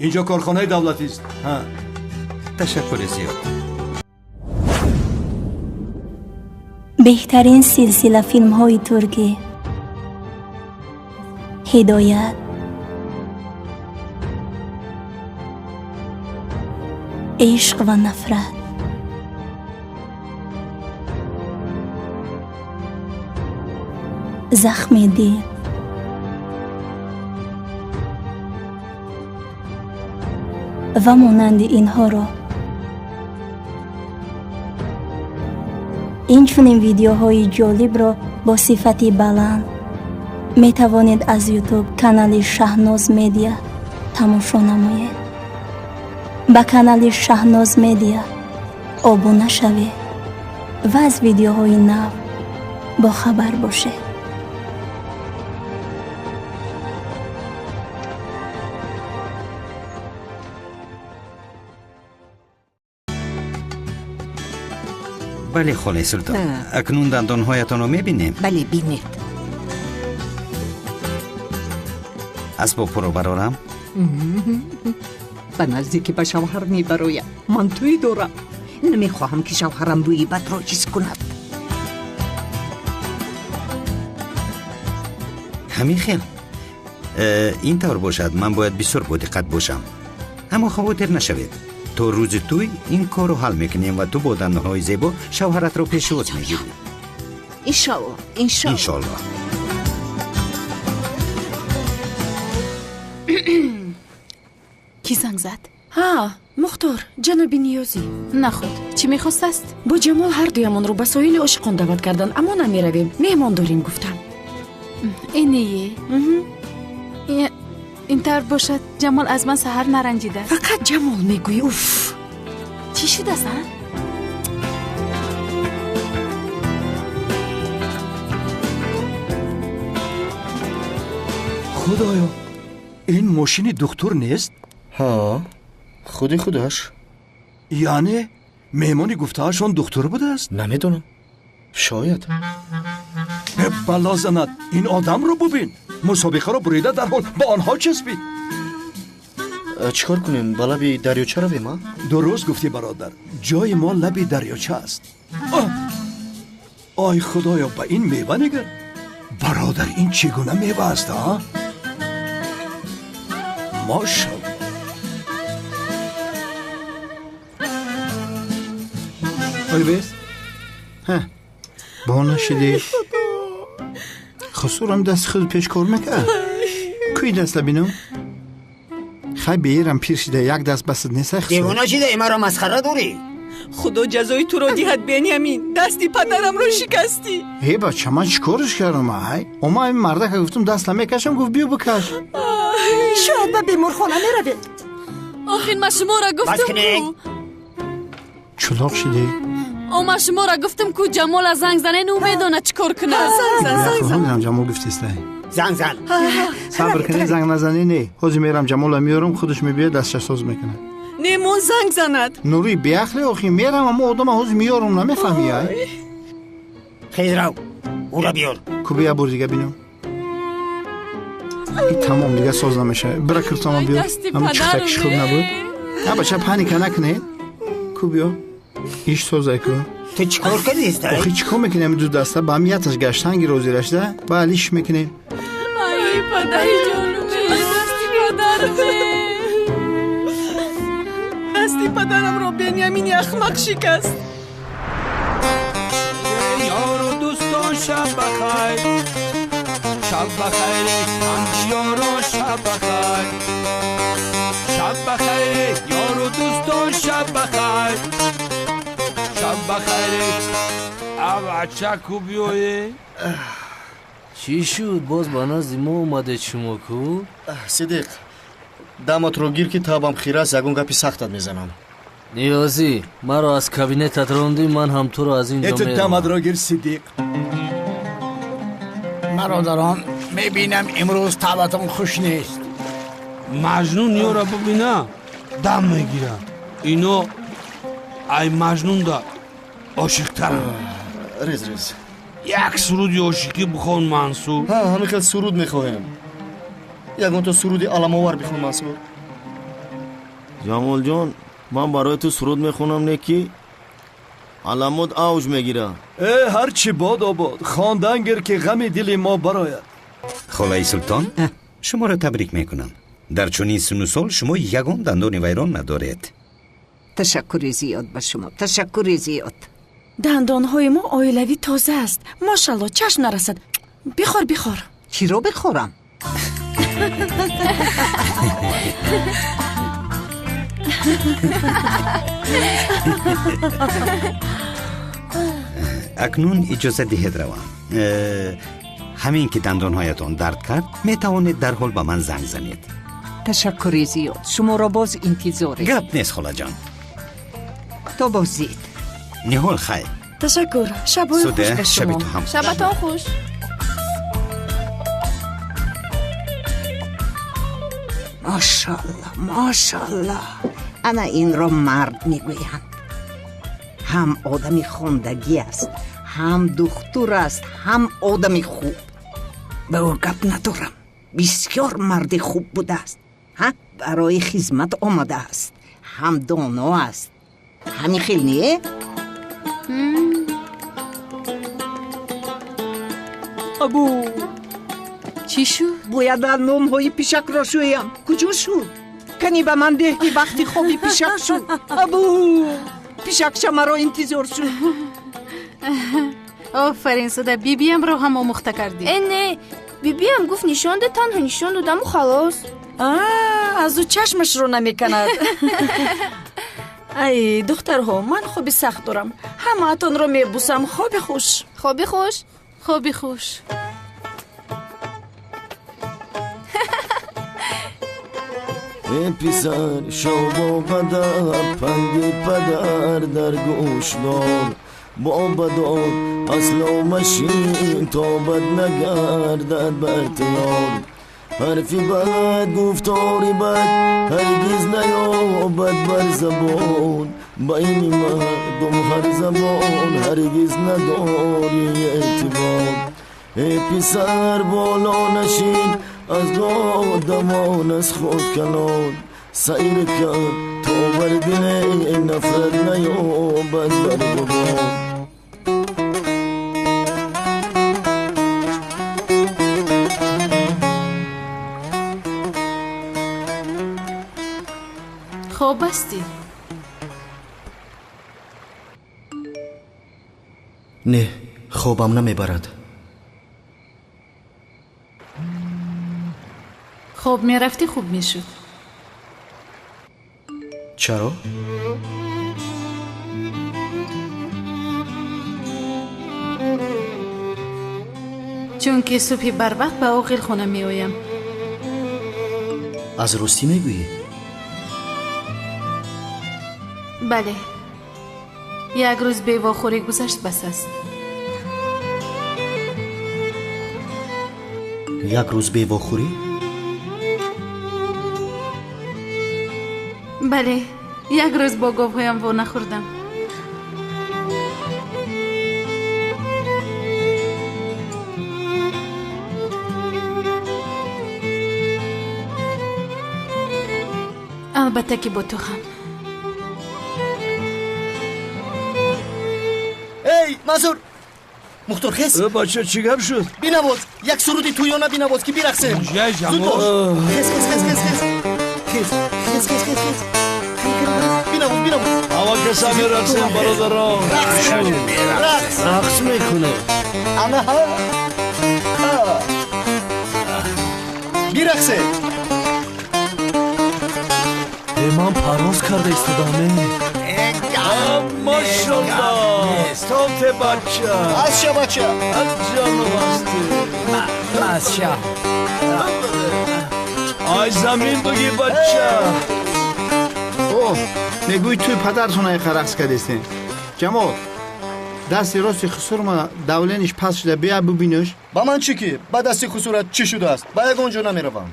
Ин ҷо корхонаи давлатист. Ташаккури зиёд. Беҳтарин силсила филмҳои туркӣ. Ҳидоят, ишқ ва нафрат, захми дил, ва монанди инҳоро. Инчунин видеоҳои ҷолибро бо сифати баланд метавонед аз Ютуб канали Шаҳноз Медиа тамошо намоед. Ба канали Шаҳноз Медиа обуна шавед ва аз видеоҳои нав бохабар бошед. Бале, холаи Султон, акнун дандонҳоятонро мебинем. Бале, бинед. Асбобҳоро барорам? Ба наздикӣ ба шавҳар мебароям. Ман тӯй дорам. Намехоҳам, ки шавҳарам бӯи бадро ҳис кунад. Ҳамин хел. Ин тавр бошад, ман бояд бисёр бодиққат бошам. Аммо хавотир нашавед. То рӯзи тӯй ин корро ҳал мекунем ва ту бо дандонҳои зебо шавҳаратро пешвоз мегирӣ. Иншоалло, иншоалло. Иншоалло. Кӣ занг зад? Ҳа, Мухтор, ҷаноби Ниёзӣ. Нахуд, чӣ мехостааст? Бо Ҷамол ҳардуямонро ба соҳили ошиқон даъват кардан, аммо намеравем. Меҳмон дорем, гуфтам. Иние? Ин тавр бошад, Ҷамол аз ман саҳар наранҷида. Фақат Ҷамол мегӯӣ, уф. Чӣ шудааст, а? Худоё, ин мошини духтур нест? Ҳа, худи худаш. Яъне меҳмони гуфтаашон духтур будааст? Намедонам, шояд. Бало занад, ин одамро бубин. Мусобиқаро бурида дарҳол ба онҳо часпид. Чӣ кор кунем? Ба лаби дарёча равем, а? Дуруст гуфтӣ, бародар. Ҷои мо лаби дарёча аст. Ой худоё, ба ин мева нигар. Бародар, ин чӣ гуна мева аст, а? Мошалло. Ой бес. Ҳа, бо нашидӣ. Хусурам дасти худ пешкор мекард. Куи даста бинам? Хай беерам пир шида, як даст басад нест. Девона шида, маро масхара дорӣ? Худо ҷазои туро диҳад, Бенямин. Дасти падарамро шикастӣ. Э бача, ман чӣ корш кардам? Ай, ома ин мардака гуфтум даст намекашам, гуфт биё бикаш. Шояд ба беморхона меравед. Охир ман шуморо гуфтам ку. Чулоқ шидӣ? О, ман шуморо гуфтам ку Ҷамола занг занен, ӯ медонад чӣ кор кунад. Занг Ҷамол гуфтистай. Занг зан. Сабр кунед, занг назанӣ не. Ҳозир мерам Ҷамола меорам, худаш мебиёд, дастша соз мекунад. Не, мон занг занад. Нури, беақле охи, мерам, аммо одама ҳозир меорам, намефаҳмӣ, ай? Хез рав, ӯра биёр. Ку бия бор дига бинам. И тамом, дига соз намешавад. Бира киртома биёр. Ҳамн чихтакиш хуб набуд. А бача, паника накунед. Ку биё. Иш созай ку. Ту чӣ кор кардӣ? Охи чӣ кор мекунем ду даста ба ҳам яташ гаштанги розирашда, ба алиш мекунем. Ай, падари ҷонуме, дасти падарме. Дасти падарамро Бенямини ахмақ шикаст. Ёру дӯстон, шаб бахайр, шаб бахайр, ҳамдиёро шаб бахайр, шаб бахайр, ёру дӯстон, шаб бахайр, шаб бахайр. Авача ку биёе. Чӣ шуд, боз ба назди мо омадед шумо ку? Сидиқ, Даматро гир, ки табам хира аст, ягон гапи сахтат мезанам. Ниёзӣ, маро аз кабинетат рондӣ, ман ҳам туро аз ин ҷо Эту меронам. даматро гир, Сиддиқ. Бародарон, мебинам имрӯз табатон хуш нест. Маҷнун ёра бубина, дам мегира. Ино ай маҷнунда ошиқтарам. Рез, рез. Як суруди ошиқӣ бихон, Мансур. Ҳа, ҳамин хел суруд мехоҳем. Ягонто суруди аламовар бихон, Мансур. Ҷамолҷон, ман барои ту суруд мехонам, не ки аламот авҷ мегира. Э, ҳарчи бод обод, хондан гир, ки ғами дили мо барояд. Холаи Султон, шуморо табрик мекунам. Дар чунин синну сол шумо ягон дандони вайрон надоред. Ташаккури зиёд ба шумо, ташаккури зиёд. Дандонҳои мо оилавӣ тоза аст, мошалло, чашм нарасад. Бихор, бихор. Чиро бихорам? Акнун иҷоза диҳед равам. Ҳамин ки дандонҳоятон дард кард, метавонед дарҳол ба ман занг занед. Ташаккури зиёд, шуморо боз интизорем. Гап нест, холаҷон. То боздид. Ниҳол, хайр. Ташаккур, шабҳои хуш Суде, ба шаби шумо. ту ҳам хуш. Шабатон хуш. Мошалло, мошалло, ана инро мард мегӯянд. Ҳам одами хондагӣ аст, ҳам духтур аст, ҳам одами хуб. Ба ӯ гап надорам, бисёр марди хуб будааст. Ҳа, барои хизмат омадааст, ҳам доно аст. Ҳамин хел не? Абу! Чӣ шуд? Бояд дандонҳои пишакро шӯям. Куҷо шуд? Кани ба ман деҳ, ки вақти хоби пишак шуд. Абу, пишакша маро интизор шуд. Офарин, Суда, бибиямро ҳам омӯхта кардӣ. Э, не, бибиям гуфт нишон де, танҳо нишон додаму халос. Аз ӯ чашмашро намеканад. Ай, духтарҳо, ман хоби сахт дорам, ҳамаатонро мебусам. Хоби хуш. Хоби хуш. Хоби хуш. Э писар, шав бо падар, панди падар дар гӯш дор. Бо бадор асло машин, то бад нагардад бар тиёр. Ҳарфи бад, гуфтори бад ҳаргиз наёбад бар забон. Байни мардум ҳар забон ҳаргиз надори эътибор. Э писар, боло нашин, аз одамон аз худ калон. Сайр кард, то бар дили нафрат наёбад бар губор. Хоб ҳастӣ? Не, хобам намебарад. Хоб мерафтӣ, хуб мешуд. Чаро? Чунки субҳи барвақт ба оғилхона меоям. Аз ростӣ мегӯӣ? Бале, як рӯз бевохӯрӣ гузашт, бас аст. Як рӯз бевохӯрӣ? Бале, як рӯз бо говҳоям во нахӯрдам. Албатта, ки бо ту ҳам. Эй, Мансур, Мухтор, хез. Э, бача, чӣ гап шуд? Бинавоз, як суруди тӯёна бинавоз, ки бирақсем. Зуд бош. Хез, хез, хез, хез, хез, хез, хез, хез, хез, хез. Бинавоз, бинавоз. Ҳама каса мерақсем, бародарон. Рақс. Рақс мекунем. Ана ҳа. Бирақсем. Э, ман парвоз карда истодам, э. Мошалло, тоте бача. Азша, бача. Аз ҷону ҳастӣ. Азша. Ай замин буги бача. О, мегӯи туи падартон айқа рақс кардестем. Ҷамол, дасти рости хусурма давлениш паст шуда, бия бубинаш. Ба ман чӣ ки? Ба дасти хусурат чӣ шудааст? Ба ягон ҷо намеравам.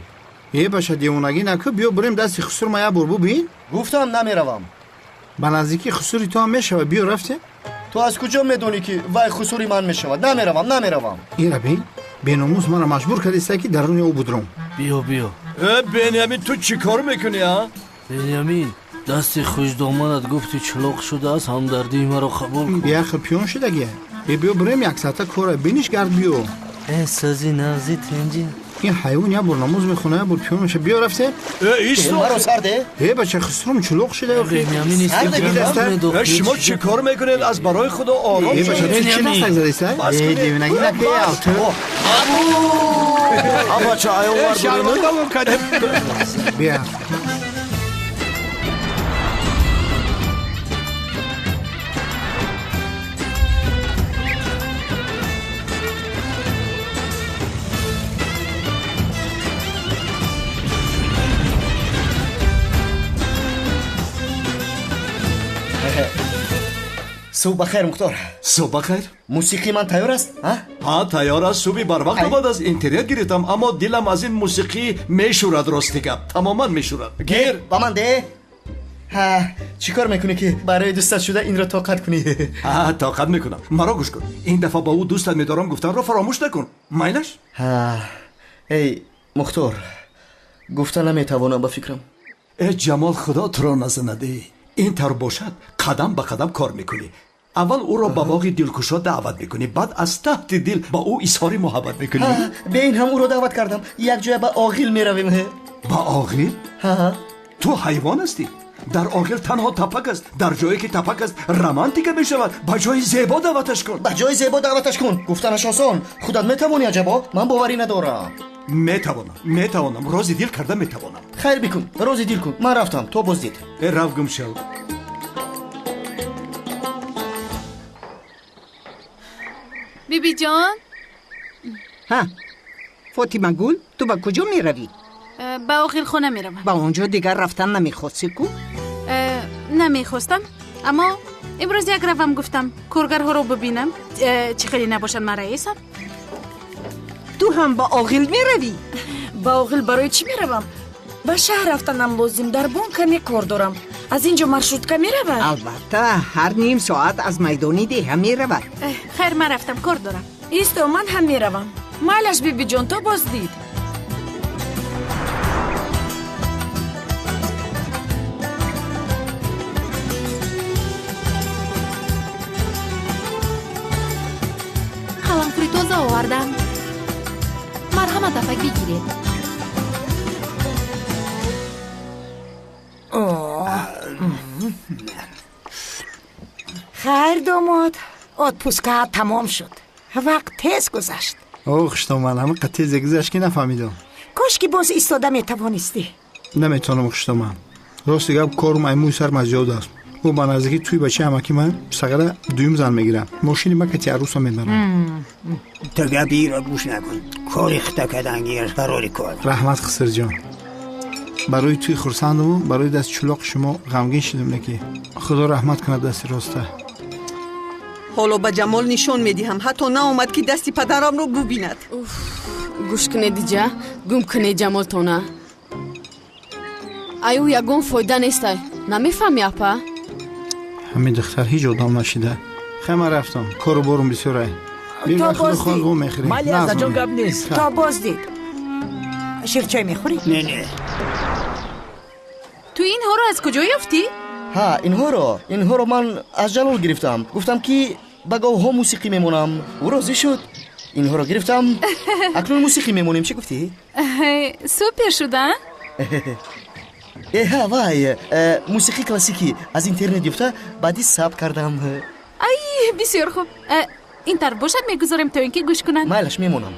Э, баша, девонагӣ накӯ, биё бурем дасти хусурма як бор бубин. Гуфтам намеравам. Ба наздикӣ хусури ту ҳам мешавад, биё рафтем. Ту аз куҷо медонӣ ки вай хусури ман мешавад? Намеравам, намеравам. Ира бин, беномус маро маҷбур кардиста ки даруни ӯ будром. Биё, биё. Э, Бениамин, ту чӣ кор мекунӣ, а? Бениамин, дасти хушдоманат гуфти чулоқ шудааст, ҳамдардии маро қабул кун. Беақл пиён шудагия. Э, биё бурем як соата кора, биниш гард биё. Э, сази нағзи тинҷи. Ин ҳайвон як бор намоз мехона, як бор пиён меша. Биё рафтем. Э, исто. Маро сарде? Э, бача, хусурум чулоқ шуда. Бениамин, исто. Шумо чӣ кор мекунед? Аз барои худо ором Э, бача, ту чӣ дастак задиста? Э, девонагӣ накунӣ, ту. А бача, айовар шармандамон кардем. Биё. Субҳ бахайр, Мухтор. Субҳ бахайр. Мусиқии ман тайёр аст? Ҳа, тайёр аст. Субҳи барвақт омад, аз интернет гирифтам, аммо дилам аз ин мусиқӣ мешӯрад, рости гап. Тамоман мешӯрад. Гир. Ба ман де. Ҳа, чӣ кор мекунӣ ки барои дӯстат шуда инро тоқат кунӣ? Ҳа, тоқат мекунам. Маро гӯш кун. Ин дафъа ба ӯ дӯстат медорам гуфтанро фаромӯш накун. Майлаш? Ҳа, эй Мухтор, гуфта наметавонам ба фикрам. Э, Ҷамол, худо туро назанад. Ин тавр бошад, қадам ба қадам кор мекунӣ. Аввал ӯро ба боғи дилкушо даъват мекунӣ, баъд аз таҳти дил ба ӯ изҳори муҳаббат мекунӣ. Бе ин ҳам ӯро даъват кардам. Якҷоя ба оғил меравем. Ба оғил? Ту ҳайвон ҳастӣ. Дар оғил танҳо тапак аст. Дар ҷое ки тапак аст, романтика мешавад. Ба ҷои зебо даъваташ кун. Ба ҷои зебо даъваташ кун. Гуфтанаш осон. Худат метавонӣ аҷабо? Ман боварӣ надорам. Метавонам, метавонам. Рози дил карда метавонам. Хайр бикун, рози дил кун. Ман рафтам, то боздид. Э, рав гум шав. Бибиҷон. Ҳа, Фотимагул, ту ба куҷо меравӣ? Ба оғилхона меравам. Ба он ҷо дигар рафтан намехостӣ ку? Намехостам, аммо имрӯз як равам гуфтам, коргарҳоро бибинам, чӣ хеле набошанд, ман раисам. Ту ҳам ба оғил меравӣ? Ба оғил барои чӣ меравам? Ба шаҳр рафтанам лозим, дар бонк каме кор дорам. Аз ин ҷо маршрутка меравад? Албатта, ҳар ним соат аз майдони деҳа меравад. Хайр, ман рафтам, кор дорам. Исто, ман ҳам меравам. Майлаш, бибиҷон, то боздид. Қаламфури тоза овардам. Марҳамат, апа, бигиред. Хайр, домод, отпускаат тамом шуд. Вақт тез гузашт. О, хуштоман, ҳамақа тезе гузашт ки нафаҳмидам. Кошки боз истода метавонистӣ. Наметавонам, хуштоман. Рости гап, корум ай мӯи сарам аз зиёд аст. Ӯ ба наздикӣ тӯи бачаи ҳамакӣ ман сағара дуюм зан мегирам. Мошини ма кати арӯса мебарам. Ту гапи иро гӯш накун. Кори хита кардан гир, барори кор. Раҳмат, хисирҷон. Барои тӯи хурсандаму барои дасти чулоқи шумо ғамгин шудам, леки худо раҳмат кунад дасти роста. Ҳоло ба Ҷамол нишон медиҳам. Ҳатто наомад ки дасти падарамро бубинад. Гӯш кунед, диҷа, гум кунед Ҷамолтона. Ай, ӯ ягон фоида нестай. Намефаҳмӣ, апа? Ҳамин духтар ҳеҷ одам нашида. Хай, ман рафтам, кору борум бисёрай. То боздид. Майли, азаҷон, гап нест. То боздид. Ширчой мехӯрӣ? Не, не. Ту инҳоро аз куҷо ёфтӣ? Ҳа, инҳоро ман аз Ҷалол гирифтам. Гуфтам ки ба говҳо мусиқӣ мемонам. Ӯ розӣ шуд. Инҳоро гирифтам. Акнун мусиқӣ мемонем. Чӣ гуфтӣ? Супер шуда? Э, ҳа, вай, мусиқии классикӣ аз интернет ёфта, баъди сабт кардам. Ай, бисёр хуб. Ин тавр бошад, мегузорем то ин ки гӯш кунанд. Майлаш, мемонам.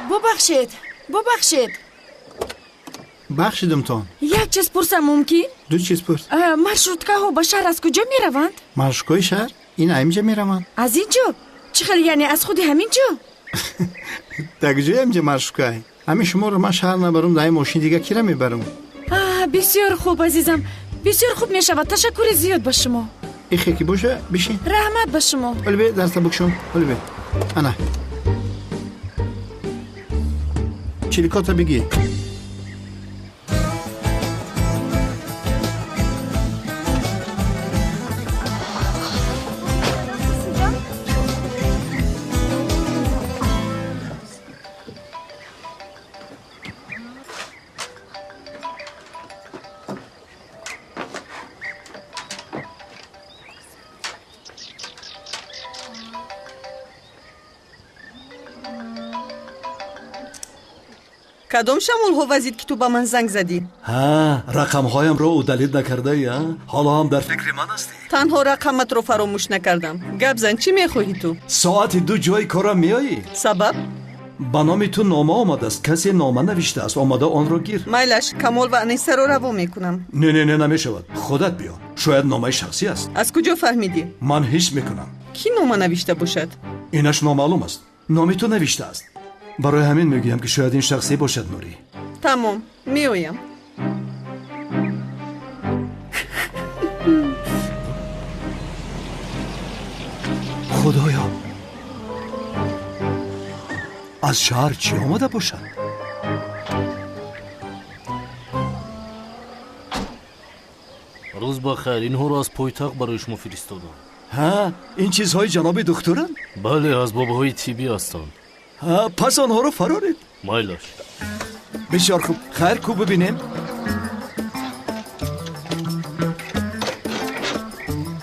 Бубахшед, бубахшед. Бахшидамтон. Як чиз пурсам мумкин? Ду чиз пурс. Маршруткаҳо ба шаҳр аз куҷо мераванд? Маршруткаҳои шаҳр? Ин ҳаминҷа мераванд. Аз ин ҷо? Чӣ хел, яъне аз худи ҳамин ҷо? Дар куҷои ҳаминҷа маршруткае? Ҳамин шуморо ман шаҳр набарам, дар ин мошин дига кира мебарам? Бисёр хуб, азизам, бисёр хуб мешавад. Ташаккури зиёд ба шумо. Ихе ки боша, бишин. Раҳмат ба шумо. Ҳоли бе, даста букшон. Ҳоли бе. Ана. Чиликота бигир. Кадом шамолҳо вазид, ки ту ба ман занг задӣ? Ҳа, рақамҳоямро удалить накардаи, а? Ҳоло ҳам дар фикри ман ҳастӣ? Танҳо рақаматро фаромӯш накардам. Гап зан, чӣ мехоҳӣ ту? Соати 2 ҷои корам меоӣ? Сабаб? Ба номи ту нома омадааст. Касе нома навиштааст. Омада онро гир. Майлаш, Камол ва Анисаро раво мекунам. Не, не, не, намешавад. Худат биё. Шояд номаи шахсӣ аст. Аз куҷо фаҳмидӣ? Ман ҳис мекунам. Кӣ нома навишта бошад? Инаш номаълум аст. Номи ту навиштааст. Барои ҳамин мегӯям, ки шояд ин шахсӣ бошад, Нурӣ. Тамом, меоям. Худоё, аз шаҳр чӣ омада бошад? Рӯз ба хайр, инҳоро аз пойтахт барои шумо фиристодам. Ҳа, ин чизҳои ҷаноби духтуранд? Бале, асбобҳои тиббӣ ҳастанд. Пас онҳоро фароред. Майлаш. Бисёр хуб, хайр, ку бибинем.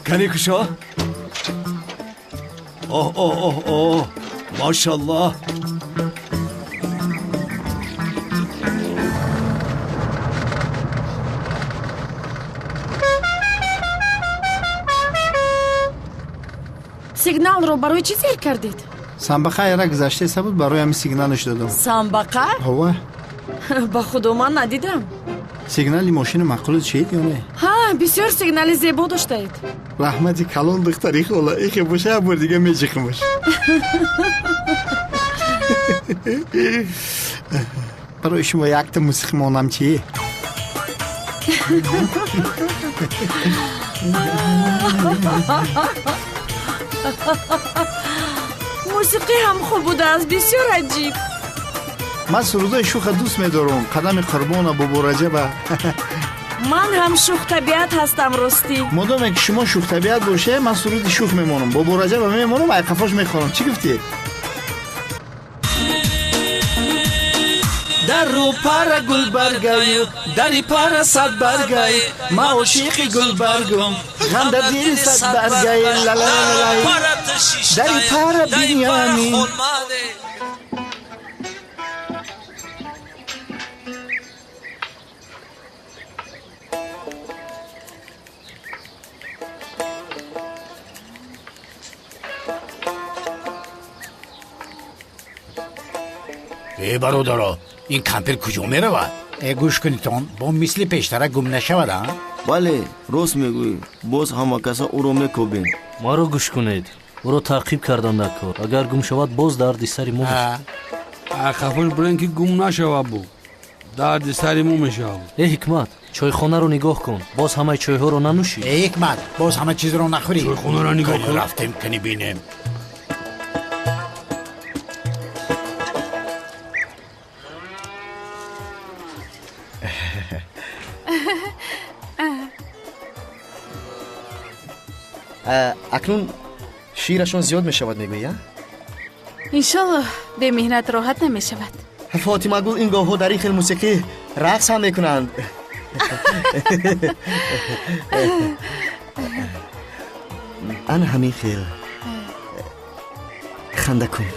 Кани кушо? Оҳ, оҳ, оҳ, оҳ, машаллоҳ. Сигналро барои чӣ зер кардед? Самбақа яра гузаштаеста буд, барои ҳамин сигналш додам. Самбақа? Ҳова. Ба худо, ман надидам. Сигнали мошини маъқулат шид ё не? Ҳа, бисёр сигнали зебо доштаед. Раҳмати калон, духтари хола. Ихе боша, як бор дига меҷиқимаш. Барои шумо якта мусиқӣ монам чӣ? Мусиқӣ ҳам хуб будааст, бисёр аҷиб. Ман сурудҳои шуха дӯст медорам. Қадами Қурбона, Бобораҷаба. Ман ҳам шухтабиат ҳастам, ростӣ. Модоме ки шумо шухтабиат боше, ман суруди шух мемонам. Бобораҷаба мемонам, айқафош мехонам. Чӣ гуфтӣ? Дару пара гулбаргаю, дари пара садбаргай, ма ошиқи гулбаргум, ғам дар дили садбаргай, ла-ла-ла-лай. Дари пара Биньямин. Э, бародаро, ин кампир куҷо меравад? Э, гӯш кунитон, бо мисли пештара гум нашавад, а? Бале, рост мегӯӣ. Боз ҳама каса ӯро мекобем. Маро гӯш кунед, ӯро таъқиб кардан накор. Агар гум шавад, боз дарди сари мо. Хафош бурен, ки гум нашавад, бу дарди сари мо мешавад. Э, Ҳикмат, чойхонаро нигоҳ кун, боз ҳамаи чойҳоро нанӯшӣ. Э, Ҳикмат, боз ҳама чизро нахӯрӣ. Чойхонаро нигоҳ кун. Рафтем, кани бинем. Акнун ширашон зиёд мешавад, мегӯӣ, а? Иншоллоҳ, бемеҳнат роҳат намешавад. Фотимагул, ин говҳо дар ин хел мусиқӣ рақс ҳам мекунанд. Ана ҳамин хел ханда кун.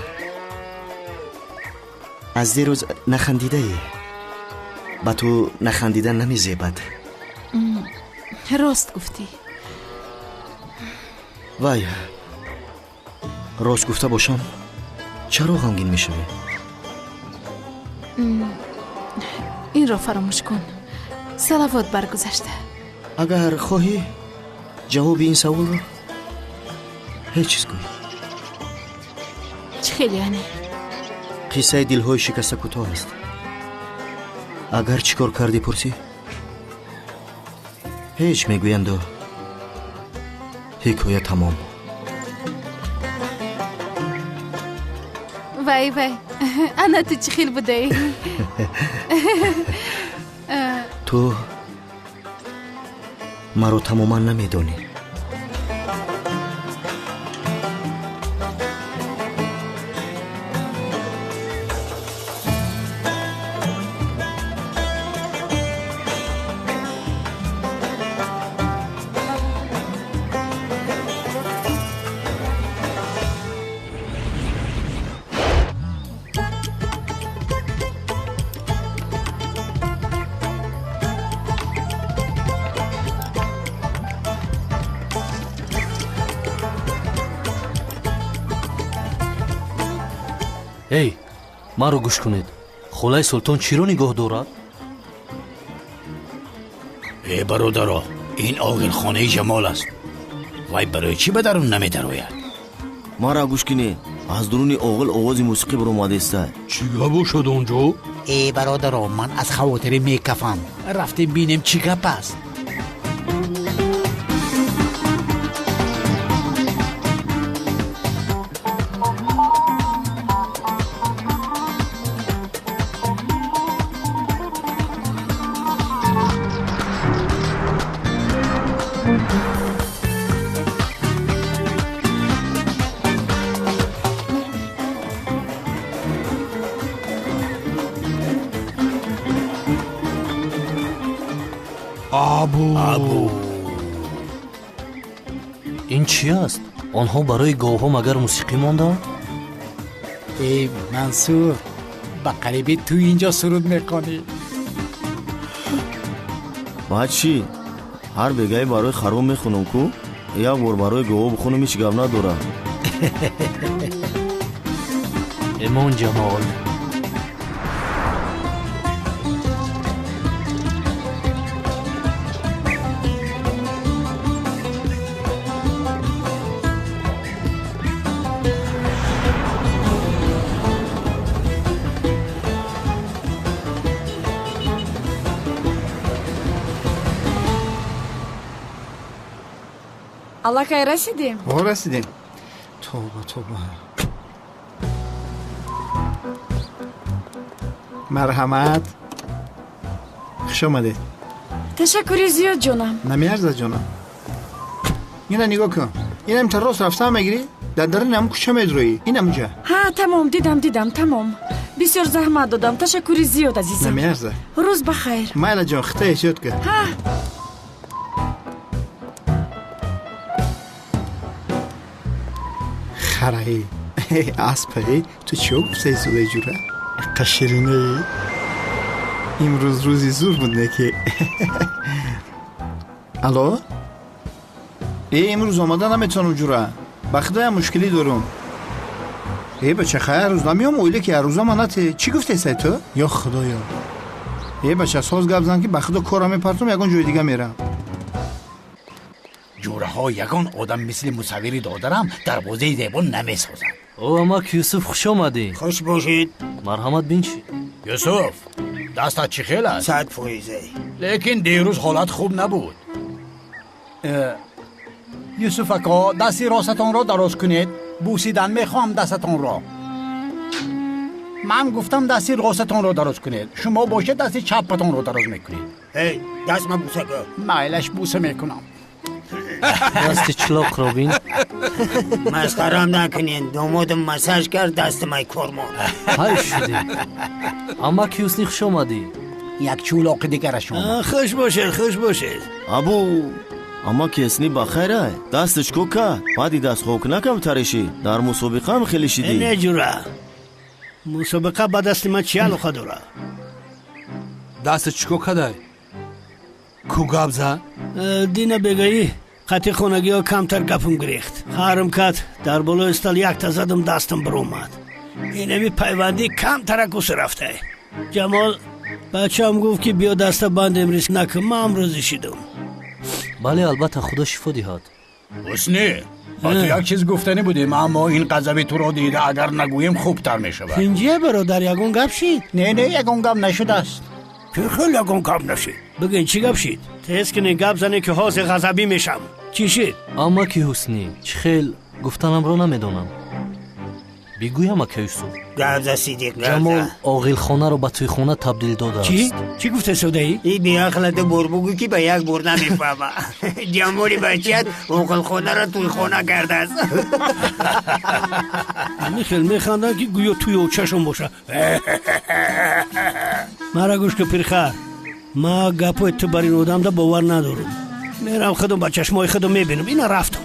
Аз дирӯз нахандидаӣ. Ба ту нахандидан намезебад. Рост гуфтӣ. Вай, рост гуфта бошам, чаро ғамгин мешавӣ? Инро фаромӯш кун. Салавот баргузашта. Агар хоҳӣ ҷавоби ин саволро ҳеҷ чиз гӯй. Чӣ хел яъне? Қиссаи дилҳои шикаста кӯтоҳ аст. Агар чӣ кор кардӣ пурсӣ, ҳеҷ мегӯянду ҳикоя тамом. Вай вай, ана ту чӣ хел будаӣ? Ту маро тамоман намедонӣ. Эй, маро гӯш кунед. Холаи Султон чиро нигоҳ дорад? Э бародаро, ин оғилхонаи Ҷамол аст. Вай барои чӣ ба дарун намедарояд? Мара гӯш кунед, аз дуруни оғил овози мусиқӣ баромадааст. Чӣ гап бошад он ҷо? Э бародаро, ман аз хавотирӣ мекафам. Рафтем бинем чӣ гап аст. Абу. Ин чӣ аст? Онҳо барои говҳо магар мусиқӣ мондаанд? Эй Мансур, ба қариби ту инҷо суруд мехонӣ. Баъд чӣ? Ҳар бегаи барои харон мехонам ку? Як бор барои говҳо бихонам ҳеҷ гап надорам. Эмон Ҷамол. Аллакай расидем? О, расидем. Тоба, тоба. Марҳамат. Хуш омадед. Ташаккури зиёд, ҷонам. Намеарзад, ҷонам. Ина нигоҳ кун. Инам та рост рафта мегирӣ, дар даруни ҳамун кӯча медроӣ. Инам унҷа. Ҳа, тамом, дидам, дидам, тамом. Бисёр заҳмат додам. Ташаккури зиёд, азизам. Намеарзад. Рӯз ба хайр. Майла ҷон, хита эҳтиёт кун. Ҳа. Хараи, аспаи, ту чиё гуфтаи зудаи ҷура? Қаширинаи. Имрӯз рӯзи зур буд неки. Алло? Э, имрӯз омада наметавонам ҷура. Ба худоям мушкилӣ дорум. Э, бача, хай ҳар рӯз намеом, оиле ки ҳар рӯза манате. Чӣ гуфтесай ту? Ё худоё. Э, бача, соз гап зан ки ба худо корро мепартум, ягон ҷои дига мерам. Ҷураҳо ягон одам мисли мусаввири додарам дарвозаи зебо намесозад. О, амак Юсуф, хуш омадӣ. Хуш бошед. Марҳамат, бинши. Юсуф, дастат чӣ хел аст? 100%. Лекин дирӯз ҳолат хуб набуд. Юсуф ако, дасти ростатонро дароз кунед. Бусидан мехоҳам дастатонро. Ман гуфтам дасти ростатонро дароз кунед. Шумо бошед дасти чапатонро дароз мекунед. Эй, даст ма буса кун. Майлаш, буса мекунам. Дасти чилоқро бин. Масхарам накунед. Домодам массаж кард, дастам ай кор монд. Ҳайф шудӣ. Амак Юсни, хуш омадӣ. Як чӯлоқи дигараш омад. Хуш бошед, хуш бошед. Абу, амак Юсни ба хайр ай. Дасташ ко кард. Баъди дастхобкунакам тарешӣ. Дар мусобиқаам хеле шидӣ. Не ҷура. Мусобиқа ба дасти ман чӣ алоқа дорад? Дастат чӣ ко кадай? Ку гап зад? Дина бегаӣ қати хонагиҳо камтар гапам гирехт. Ҳарм кад, дар болои стол якта задам, дастам биромад. Инами пайвандӣ камтарак усу рафтай. Ҷамол Бачаам гуфт ки биё даста бандем, риск накун. Ман ҳам розӣ шидам. Бале, албатта, худо шифо диҳад. Ҳусни, ба ту як чиз гуфтанӣ будем, аммо ин ғазаби туро дида агар нагӯем хубтар мешавад. Инҷия бародар, ягон гап шид? Не, не, ягон гап нашудааст. Чӣ хел ягон гап нашид? Бигӯен, чӣ гап шид? Тез кунед, гап занед, ки ҳозир ғазабӣ мешам. Чӣ шид? Амаки Ҳусни, чӣ хел гуфтанамро намедонам. Бигӯям, ака Юсуф? Гап за, Сидиқ, гап. Ҷамол оғилхонаро ба тӯйхона табдил додааст. Чӣ? Чӣ гуфта содаӣ? И беақла ду бор бугӯ, ки ба як бор намефаҳма. Ҷамоли бачаат оғилхонаро тӯйхона кардааст. Ҳамин хел механданд, ки гӯё тӯи очашон боша. Мара гӯш ку, пирхар, ма гапҳои ту бар ин одамда бовар надорам. Мерам, худам ба чашмои худам мебинам. Ина рафтам.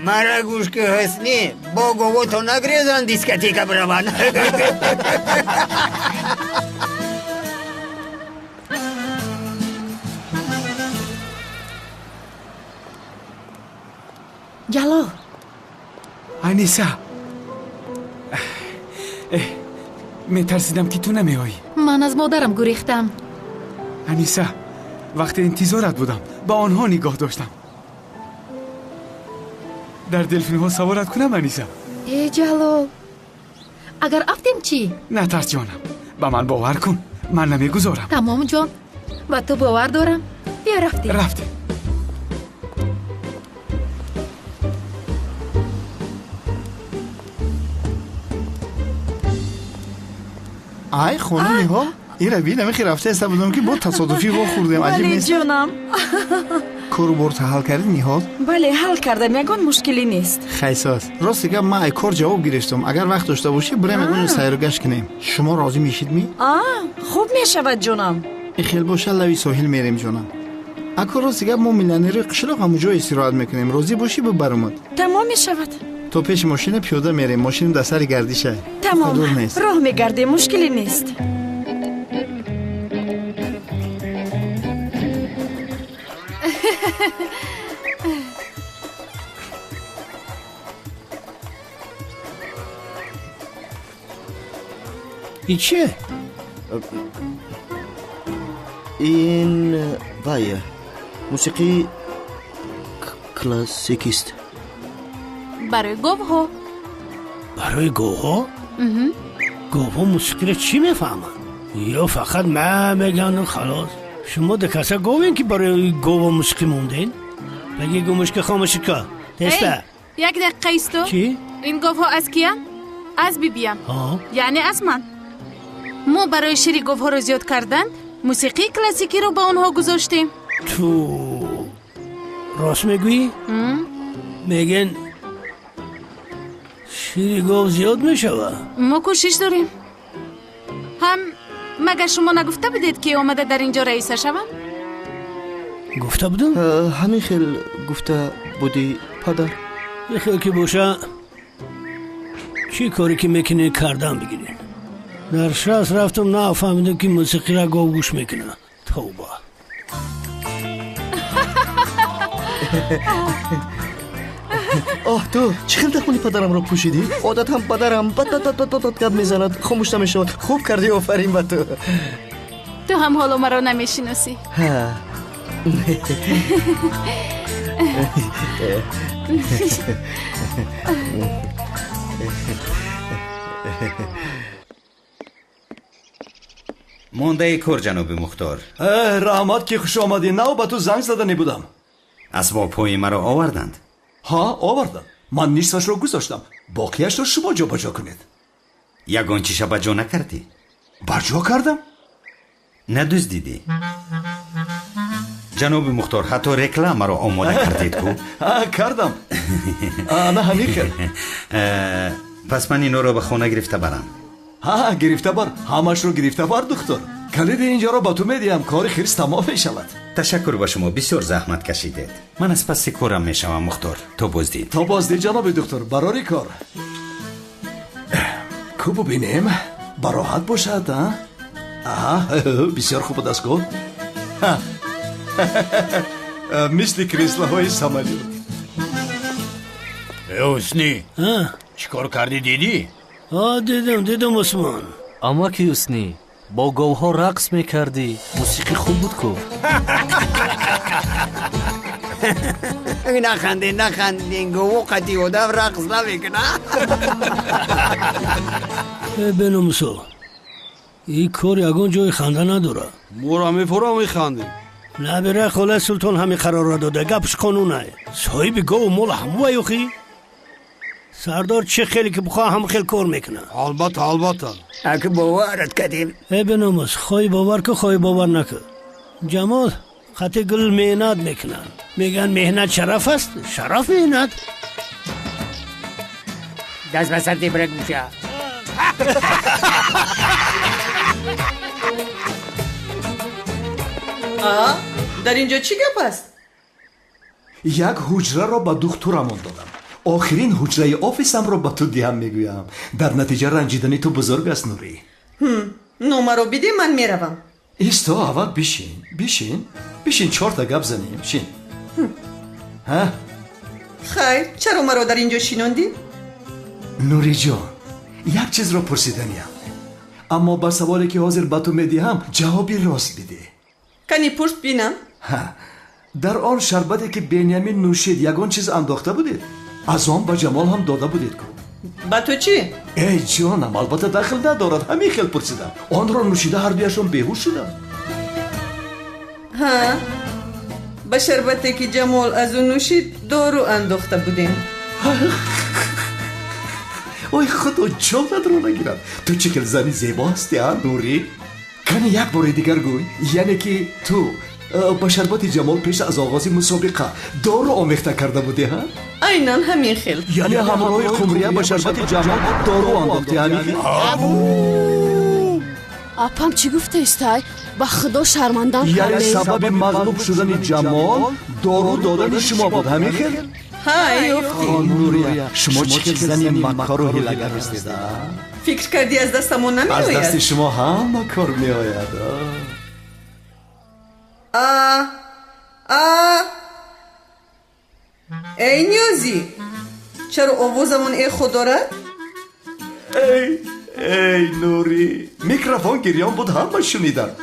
Мара гӯш ки, Ҳусни, бо говото нагрезан, дискотека бираванд. Ҷалол. Аниса, метарсидам, ки ту намеоӣ. Ман аз модарам гурехтам. Аниса, вақте интизорат будам, ба онҳо нигоҳ доштам. Дар делфинҳо саворат кунам, Аниса? Э, Ҷалол, агар афтем чӣ? Натарс, ҷонам, ба ман бовар кун, ман намегузорам. Тамом, ҷон, ба ту бовар дорам. Биё, рафтем. Рафтем. Ай, хонум Ниҳол, ира бин, ҳамихи рафта иста будам, ки бо тасодуфӣ вохӯрдем. Аҷиб Бале. нест? Ҷонам. Кору борта ҳал кардӣ, Ниҳол? Бале, ҳал кардам, ягон мушкилӣ нест. Хайсоз. Рости гап, ман ай кор ҷавоб гирифтам. Агар вақт дошта бошӣ, бирем ягон сайру гашт кунем. Шумо розӣ мешид ми? А, хуб мешавад, ҷонам. Ин хел боша, лави соҳил мерем, ҷонам. Ако, рости гап, мо миллионерои қишлоқ ҳамуҷо истироҳат мекунем. Розӣ бошӣ, бибаромад. Тамом мешавад. То пеши мошина пиёда мерем, мошинам дар сари гардиша. Тамом. Дур нест. Роҳ мегардем, мушкилӣ нест. И чие? Ин вай мусиқии классикист. Барои говҳо. Барои говҳо? Говҳо мусиқиро чӣ мефаҳманд? Ё фақат ма мегӯянд, халос. Шумо да каса говен, ки барои гова мусиқӣ монден? Баги гумушка, хомӯшика, теста. Эй, як дақиқа исто. Чӣ? Ин говҳо аз киянд? Аз бибиям. Яъне аз ман. Мо барои шири говҳоро зиёд кардан мусиқии классикиро ба онҳо гузоштем. Ту рост мегӯӣ? Мегӯен, шири гов зиёд мешавад? Мо кӯшиш дорем. Ҳам магар шумо нагуфта будед, ки омада дар ин ҷо раиса шавам? Гуфта будам? Ҳамин хел гуфта будӣ, падар. Хел ки боша, чӣ коре ки мекунед, кардан бигиред. Дар шаст рафтам, нафаҳмидам, ки мусиқиро гов гӯш мекунад. Тавба. Оҳ, ту чӣ хел дахони падарамро пӯшидӣ? Одатан падарам бат бат бат бат бат гап мезанад, хомӯш намешавад. Хуб кардӣ, офарин ба ту. Ту ҳам ҳоло маро намешиносӣ. Ҳа. Мондаи кор, ҷаноби Мухтор. Раҳмат, ки хуш омадӣ. Нав ба ту занг задане будам. Асбобҳои маро оварданд? Ҳа, овардам. Ман нисфашро гузоштам, боқияшро шумо ҷобаҷо кунед. Ягон чиша ба ҷо накардӣ? Барҷо кардам. Надуздидӣ, ҷаноби Мухтор? Ҳатто рекламаро омода кардед ку. Кардам, ана ҳамин хел. Пас ман инҳоро ба хона гирифта барам? Ҳа, гирифта бар, ҳамашро гирифта бар, духтур. Калиди инҷоро ба ту медиҳам, кори хирс тамом мешавад. Ташаккур ба шумо, бисёр заҳмат кашидед. Ман аз паси корам мешавам, Мухтор. То боздид. То боздид, ҷаноби духтур, барори кор. Ку бубинем, бароҳат бошад, а? Аҳа, бисёр хуб аст ку. Мисли креслаҳои самолёт. Э, Ҳуснӣ, чӣ кор кардӣ, дидӣ? Дидам, дидам, Усмон. Амаки Ҳуснӣ, Бо говҳо рақс мекардӣ, мусиқӣ хуб буд ку. Наханден, наханден, гово қати одам рақс намекунад. Э беномусо, ин кор ягон ҷои ханда надорад. Моро мефурам механдем. Набираи холаи Султон ҳамин қарорро дода, гапш қонунай. Соҳиби гову мол ҳамвай охи. Сардор чӣ хеле ки бихоҳ, ҳам хел кор мекунад. Албатта, албатта. Аки боварат кардем. Э беномус, хоҳӣ бовар кун, хоҳӣ бовар накун, Ҷамол қати гул меҳнат мекунад. Мегӯянд меҳнат шараф аст, шараф меҳнат. Даст ба сар дебрак гӯша. Дар ин ҷо чӣ гап аст? Як ҳуҷраро ба духтурамон додам. Охирин ҳуҷраи офисамро ба ту диҳам мегӯям. Дар натиҷа ранҷидани ту бузург аст, Нурӣ. Номаро бидӣ, ман меравам. Исто, аввал бишин, бишин, бишин, чорта гап занем, шин. Ҳа? Хайр, чаро маро дар ин ҷо шинондӣ? Нуриҷон, як чизро пурсиданиям, аммо ба саволе ки ҳозир ба ту медиҳам, ҷавоби рост бидеҳ. Кани пурс бинам. Ҳа, дар он шарбате ки Бенямин нӯшид, ягон чиз андохта будед? Аз он ба Ҷамол ҳам дода будед ку? Ба ту чӣ? Эй ҷонам, албатта дахл надорад, ҳамин хел пурсидам. Онро нӯшида ҳардуяшон беҳуш шуданд. Ҳа, ба шарбате ки Ҷамол аз ӯ нӯшид, дору андохта будем. Ой худо ҷонатро нагирад, ту чӣ хел зани зебо ҳастӣ, а Нурӣ? Кани як бори дигар гӯй, яъне ки ту ба шарбати Ҷамол пеш аз оғози мусобиқа дору омехта карда будӣ, ҳа? Айнан ҳамин хел. Яъне ҳамроҳи Қумрия ба шарбати Ҷамол дору андохтӣ, ҳамин хел? Апам чӣ гуфтаистай? Ба худо шармандам Яъне кардед. сабаби мағлуб шудани Ҷамол дору додани шумо буд, ҳамин хел? Ҳа, ёфтӣ. Нурия, шумо чӣ хел зани маккору ҳилагар ҳастед, а? Фикр кардӣ аз дастамон Аз намеояд? дасти шумо ҳама кор меояд. А а эй Ниёзӣ, чаро овозамон эхо дорад? Эй, эй Нурӣ, микрофон гирён буд, ҳама шуниданд.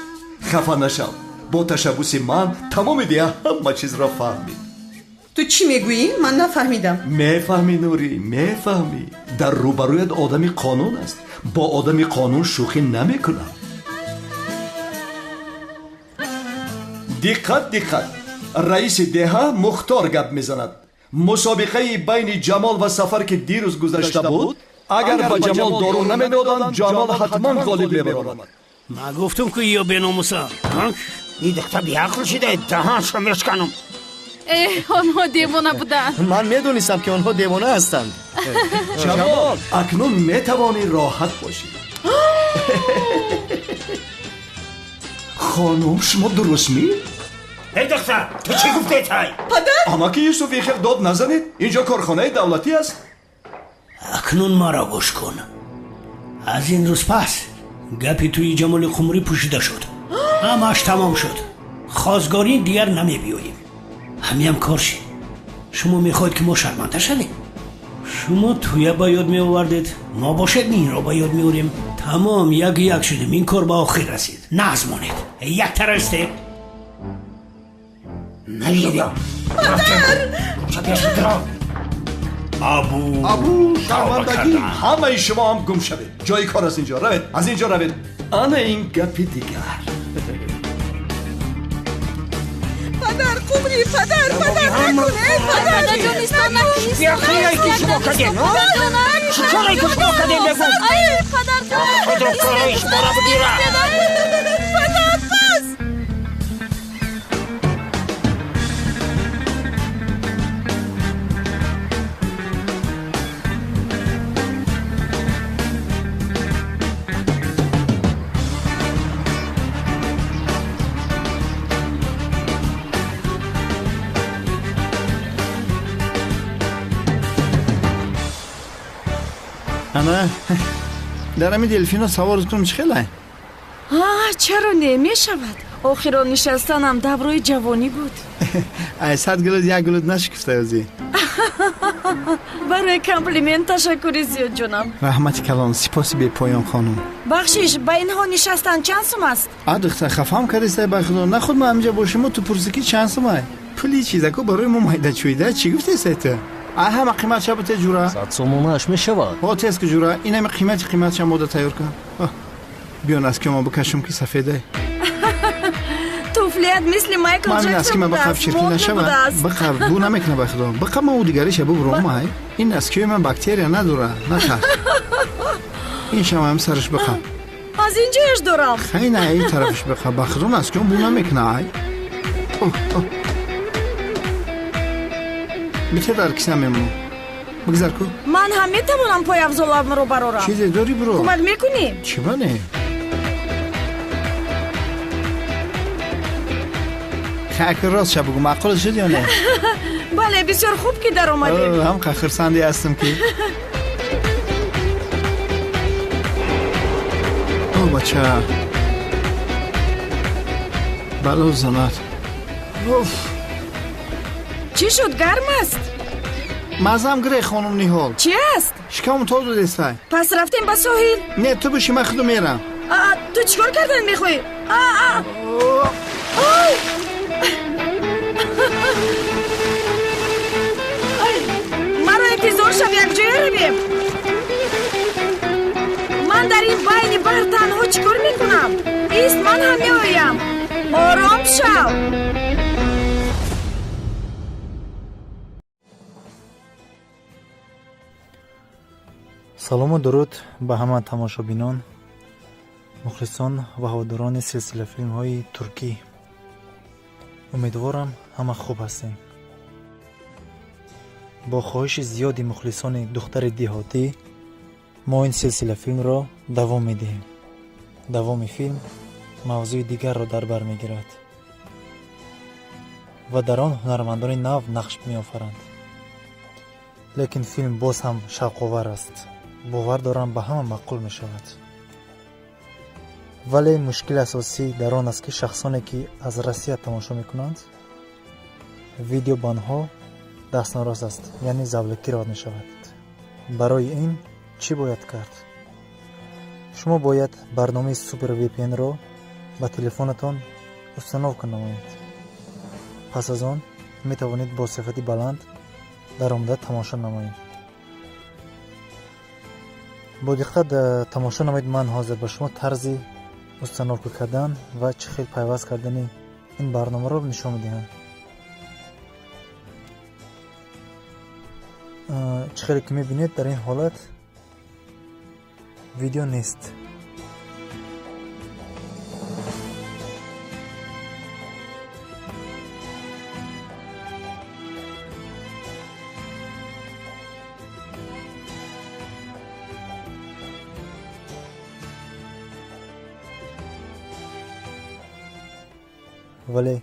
Хафа нашав, бо ташаббуси ман тамоми деҳа ҳама чизро фаҳмид. Ту чӣ мегӯӣ? Ман нафаҳмидам. Мефаҳмӣ, Нурӣ, мефаҳмӣ. Дар рӯбарӯят одами қонун аст, бо одами қонун шӯхӣ намекунам. Диққат, диққат, раиси деҳа Мухтор гап мезанад. Мусобиқаи байни Ҷамол ва Сафар ки дирӯз гузашта буд, агар ба Ҷамол дору намедоданд, Ҷамол ҳатман ғолиб мебаромад. Ман гуфтам ки ё беномусам. Ин духтар беақл шуда, даҳаншо мешканам. Э, онҳо девона буданд. Ман медонистам ки онҳо девона ҳастанд. Ҷамол, акнун метавонӣ роҳат бошӣ. Хонум, шумо дуруст ми? Эй духтар, ту чӣ гуфтед ҳай? Падар! Амаки Юсуф, ин хел дод назанед, инҷо корхонаи давлатӣ аст. Акнун маро гӯш кун. Аз ин рӯз пас гапи тӯи Ҷамоли Қумрӣ пӯшида шуд, ҳамааш тамом шуд. Хозгорӣ дигар намебиёем. Ҳамиам кор шид. Шумо мехоҳед ки мо шарманда шавем? Шумо тӯя ба ёд меовардед, мо бошед инро ба ёд меорем. Тамом, яку як шудем, ин кор ба охир расид. Нағз монед, як тараф истед. Намеёбям. Падар! Абу! Абу, шармандагӣ! Ҳамаи шумо ҳам гум шавед. Ҷои кор аз инҷо равед, аз инҷо равед. Ана ин гапи дигар. Падар, Қумрӣ, падар, падар, накун, эй падар! Беақлие ки шумо кардем, чӣ коре ки шумо кардем, бегум? Ай, падарҷон! Худро корои шуморо бигирад. Падар, пас! Ана дар ҳамин делфино савор кунам, чӣ хелай? Чаро не, мешавад. Охирон нишастанам даврои ҷавонӣ буд. Ай сад гулут як гулут нашикуфта ӯзи. Барои комплимент ташаккури зиёд, ҷонам. Раҳмати калон, сипоси бепоён, хонум. Бахшиш, ба инҳо нишастан чанд сум аст? А духтар, хафам кардистай, ба худо. Нахуд ма ҳаминҷа бошимо, ту пурсӣ ки чанд сум ай. Пули чизако барои мо майдачӯида, чӣ гуфтесай ту? Ай ҳама қиматша бите, ҷура. 100 сомонааш мешавад. Ҳо, тез ки, ҷура, инами қимати қиматша мода тайёр кун. Биё наскиёма бикашум ки сафедай. Туфлият мисли Майкл Ҷексон будааст, модно будааст. Биқаб, бу намекуна, ба худо. Биқаб, ма ӯ дигариша бубуром ай. Ин наскиёи ман бактерия надора, натарс. Ин шамаам сараш биқаб. Аз ин ҷояш дорам. Хай, на, ин тарафаш биқаб, ба худо наскиём бу намекуна ай. Бите дар киса мемонам. Бигзар ку. Ман ҳам метавонам пойафзоламро барорам. Чизе дорӣ, биро. Кӯмак мекунӣ? Чӣ ба не? Хаки рост ша бугу, маъқул шуд ё не? Бале, бисёр хуб ки даромадем. Ҳам хурсанде ҳастам ки. О бача. Бало занат. Уф. Чӣ шуд, гарм аст? Мазам гире, хонум Ниҳол. Чӣ аст? Шикамам то додестай. Пас рафтем ба соҳил. Не, ту биши, ман худу мерам. Ту чӣ кор кардан мехоҳӣ? Маро интизор шав, якҷоя равем. Ман дар ин байни баҳр танҳо чӣ кор мекунам? Ист, ман ҳам меоям. Ором шав. Салому дуруд ба ҳама тамошобинон, мухлисон ва ҳаводорони силсилафилмҳои туркӣ. Умедворам, ҳама хуб ҳастем. Бо хоҳиши зиёди мухлисони духтари деҳотӣ мо ин силсилафилмро давом медиҳем. Давоми филм мавзӯи дигарро дар бар мегирад ва дар он ҳунармандони нав нақш меофаранд. Лекин филм боз ҳам шавқовар аст. Бовар дорам, ба ҳама маъқул мешавад. Вале мушкили асосӣ дар он аст, ки шахсоне, ки аз Россия тамошо мекунанд, видео ба онҳо дастнорас аст, яъне заблокировать мешавад. Барои ин чӣ бояд кард? Шумо бояд барномаи Супер VPN-ро ба телефонатон установка намоед. Пас аз он метавонед бо сифати баланд даромада тамошо намоед. Бо диққат тамошо намоед. Ман ҳозир ба шумо тарзи установка кардан ва чӣ хел пайваст кардани ин барномаро нишон медиҳам. Чӣ хеле ки мебинед, дар ин ҳолат видео нест. Вале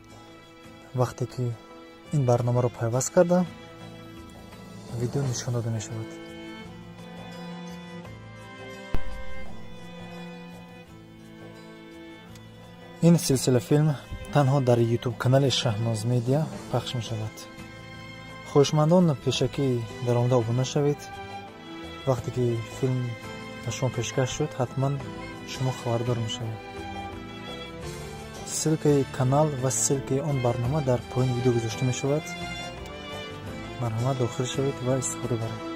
вақте ки ин барномаро пайваст кардам, видео нишон дода мешавад. Ин силсилафилм танҳо дар ютуб канали Шаҳноз Медиа пахш мешавад. Хоҳишмандон, пешакӣ даромада обуна шавед. Вақте ки филм ба шумо пешкаш шуд, ҳатман шумо хабардор мешавед. Ссылкаи канал ва ссылкаи он барнома дар поёни видео гузошта мешавад. Марҳамат, дохил шавед ва истифода баред.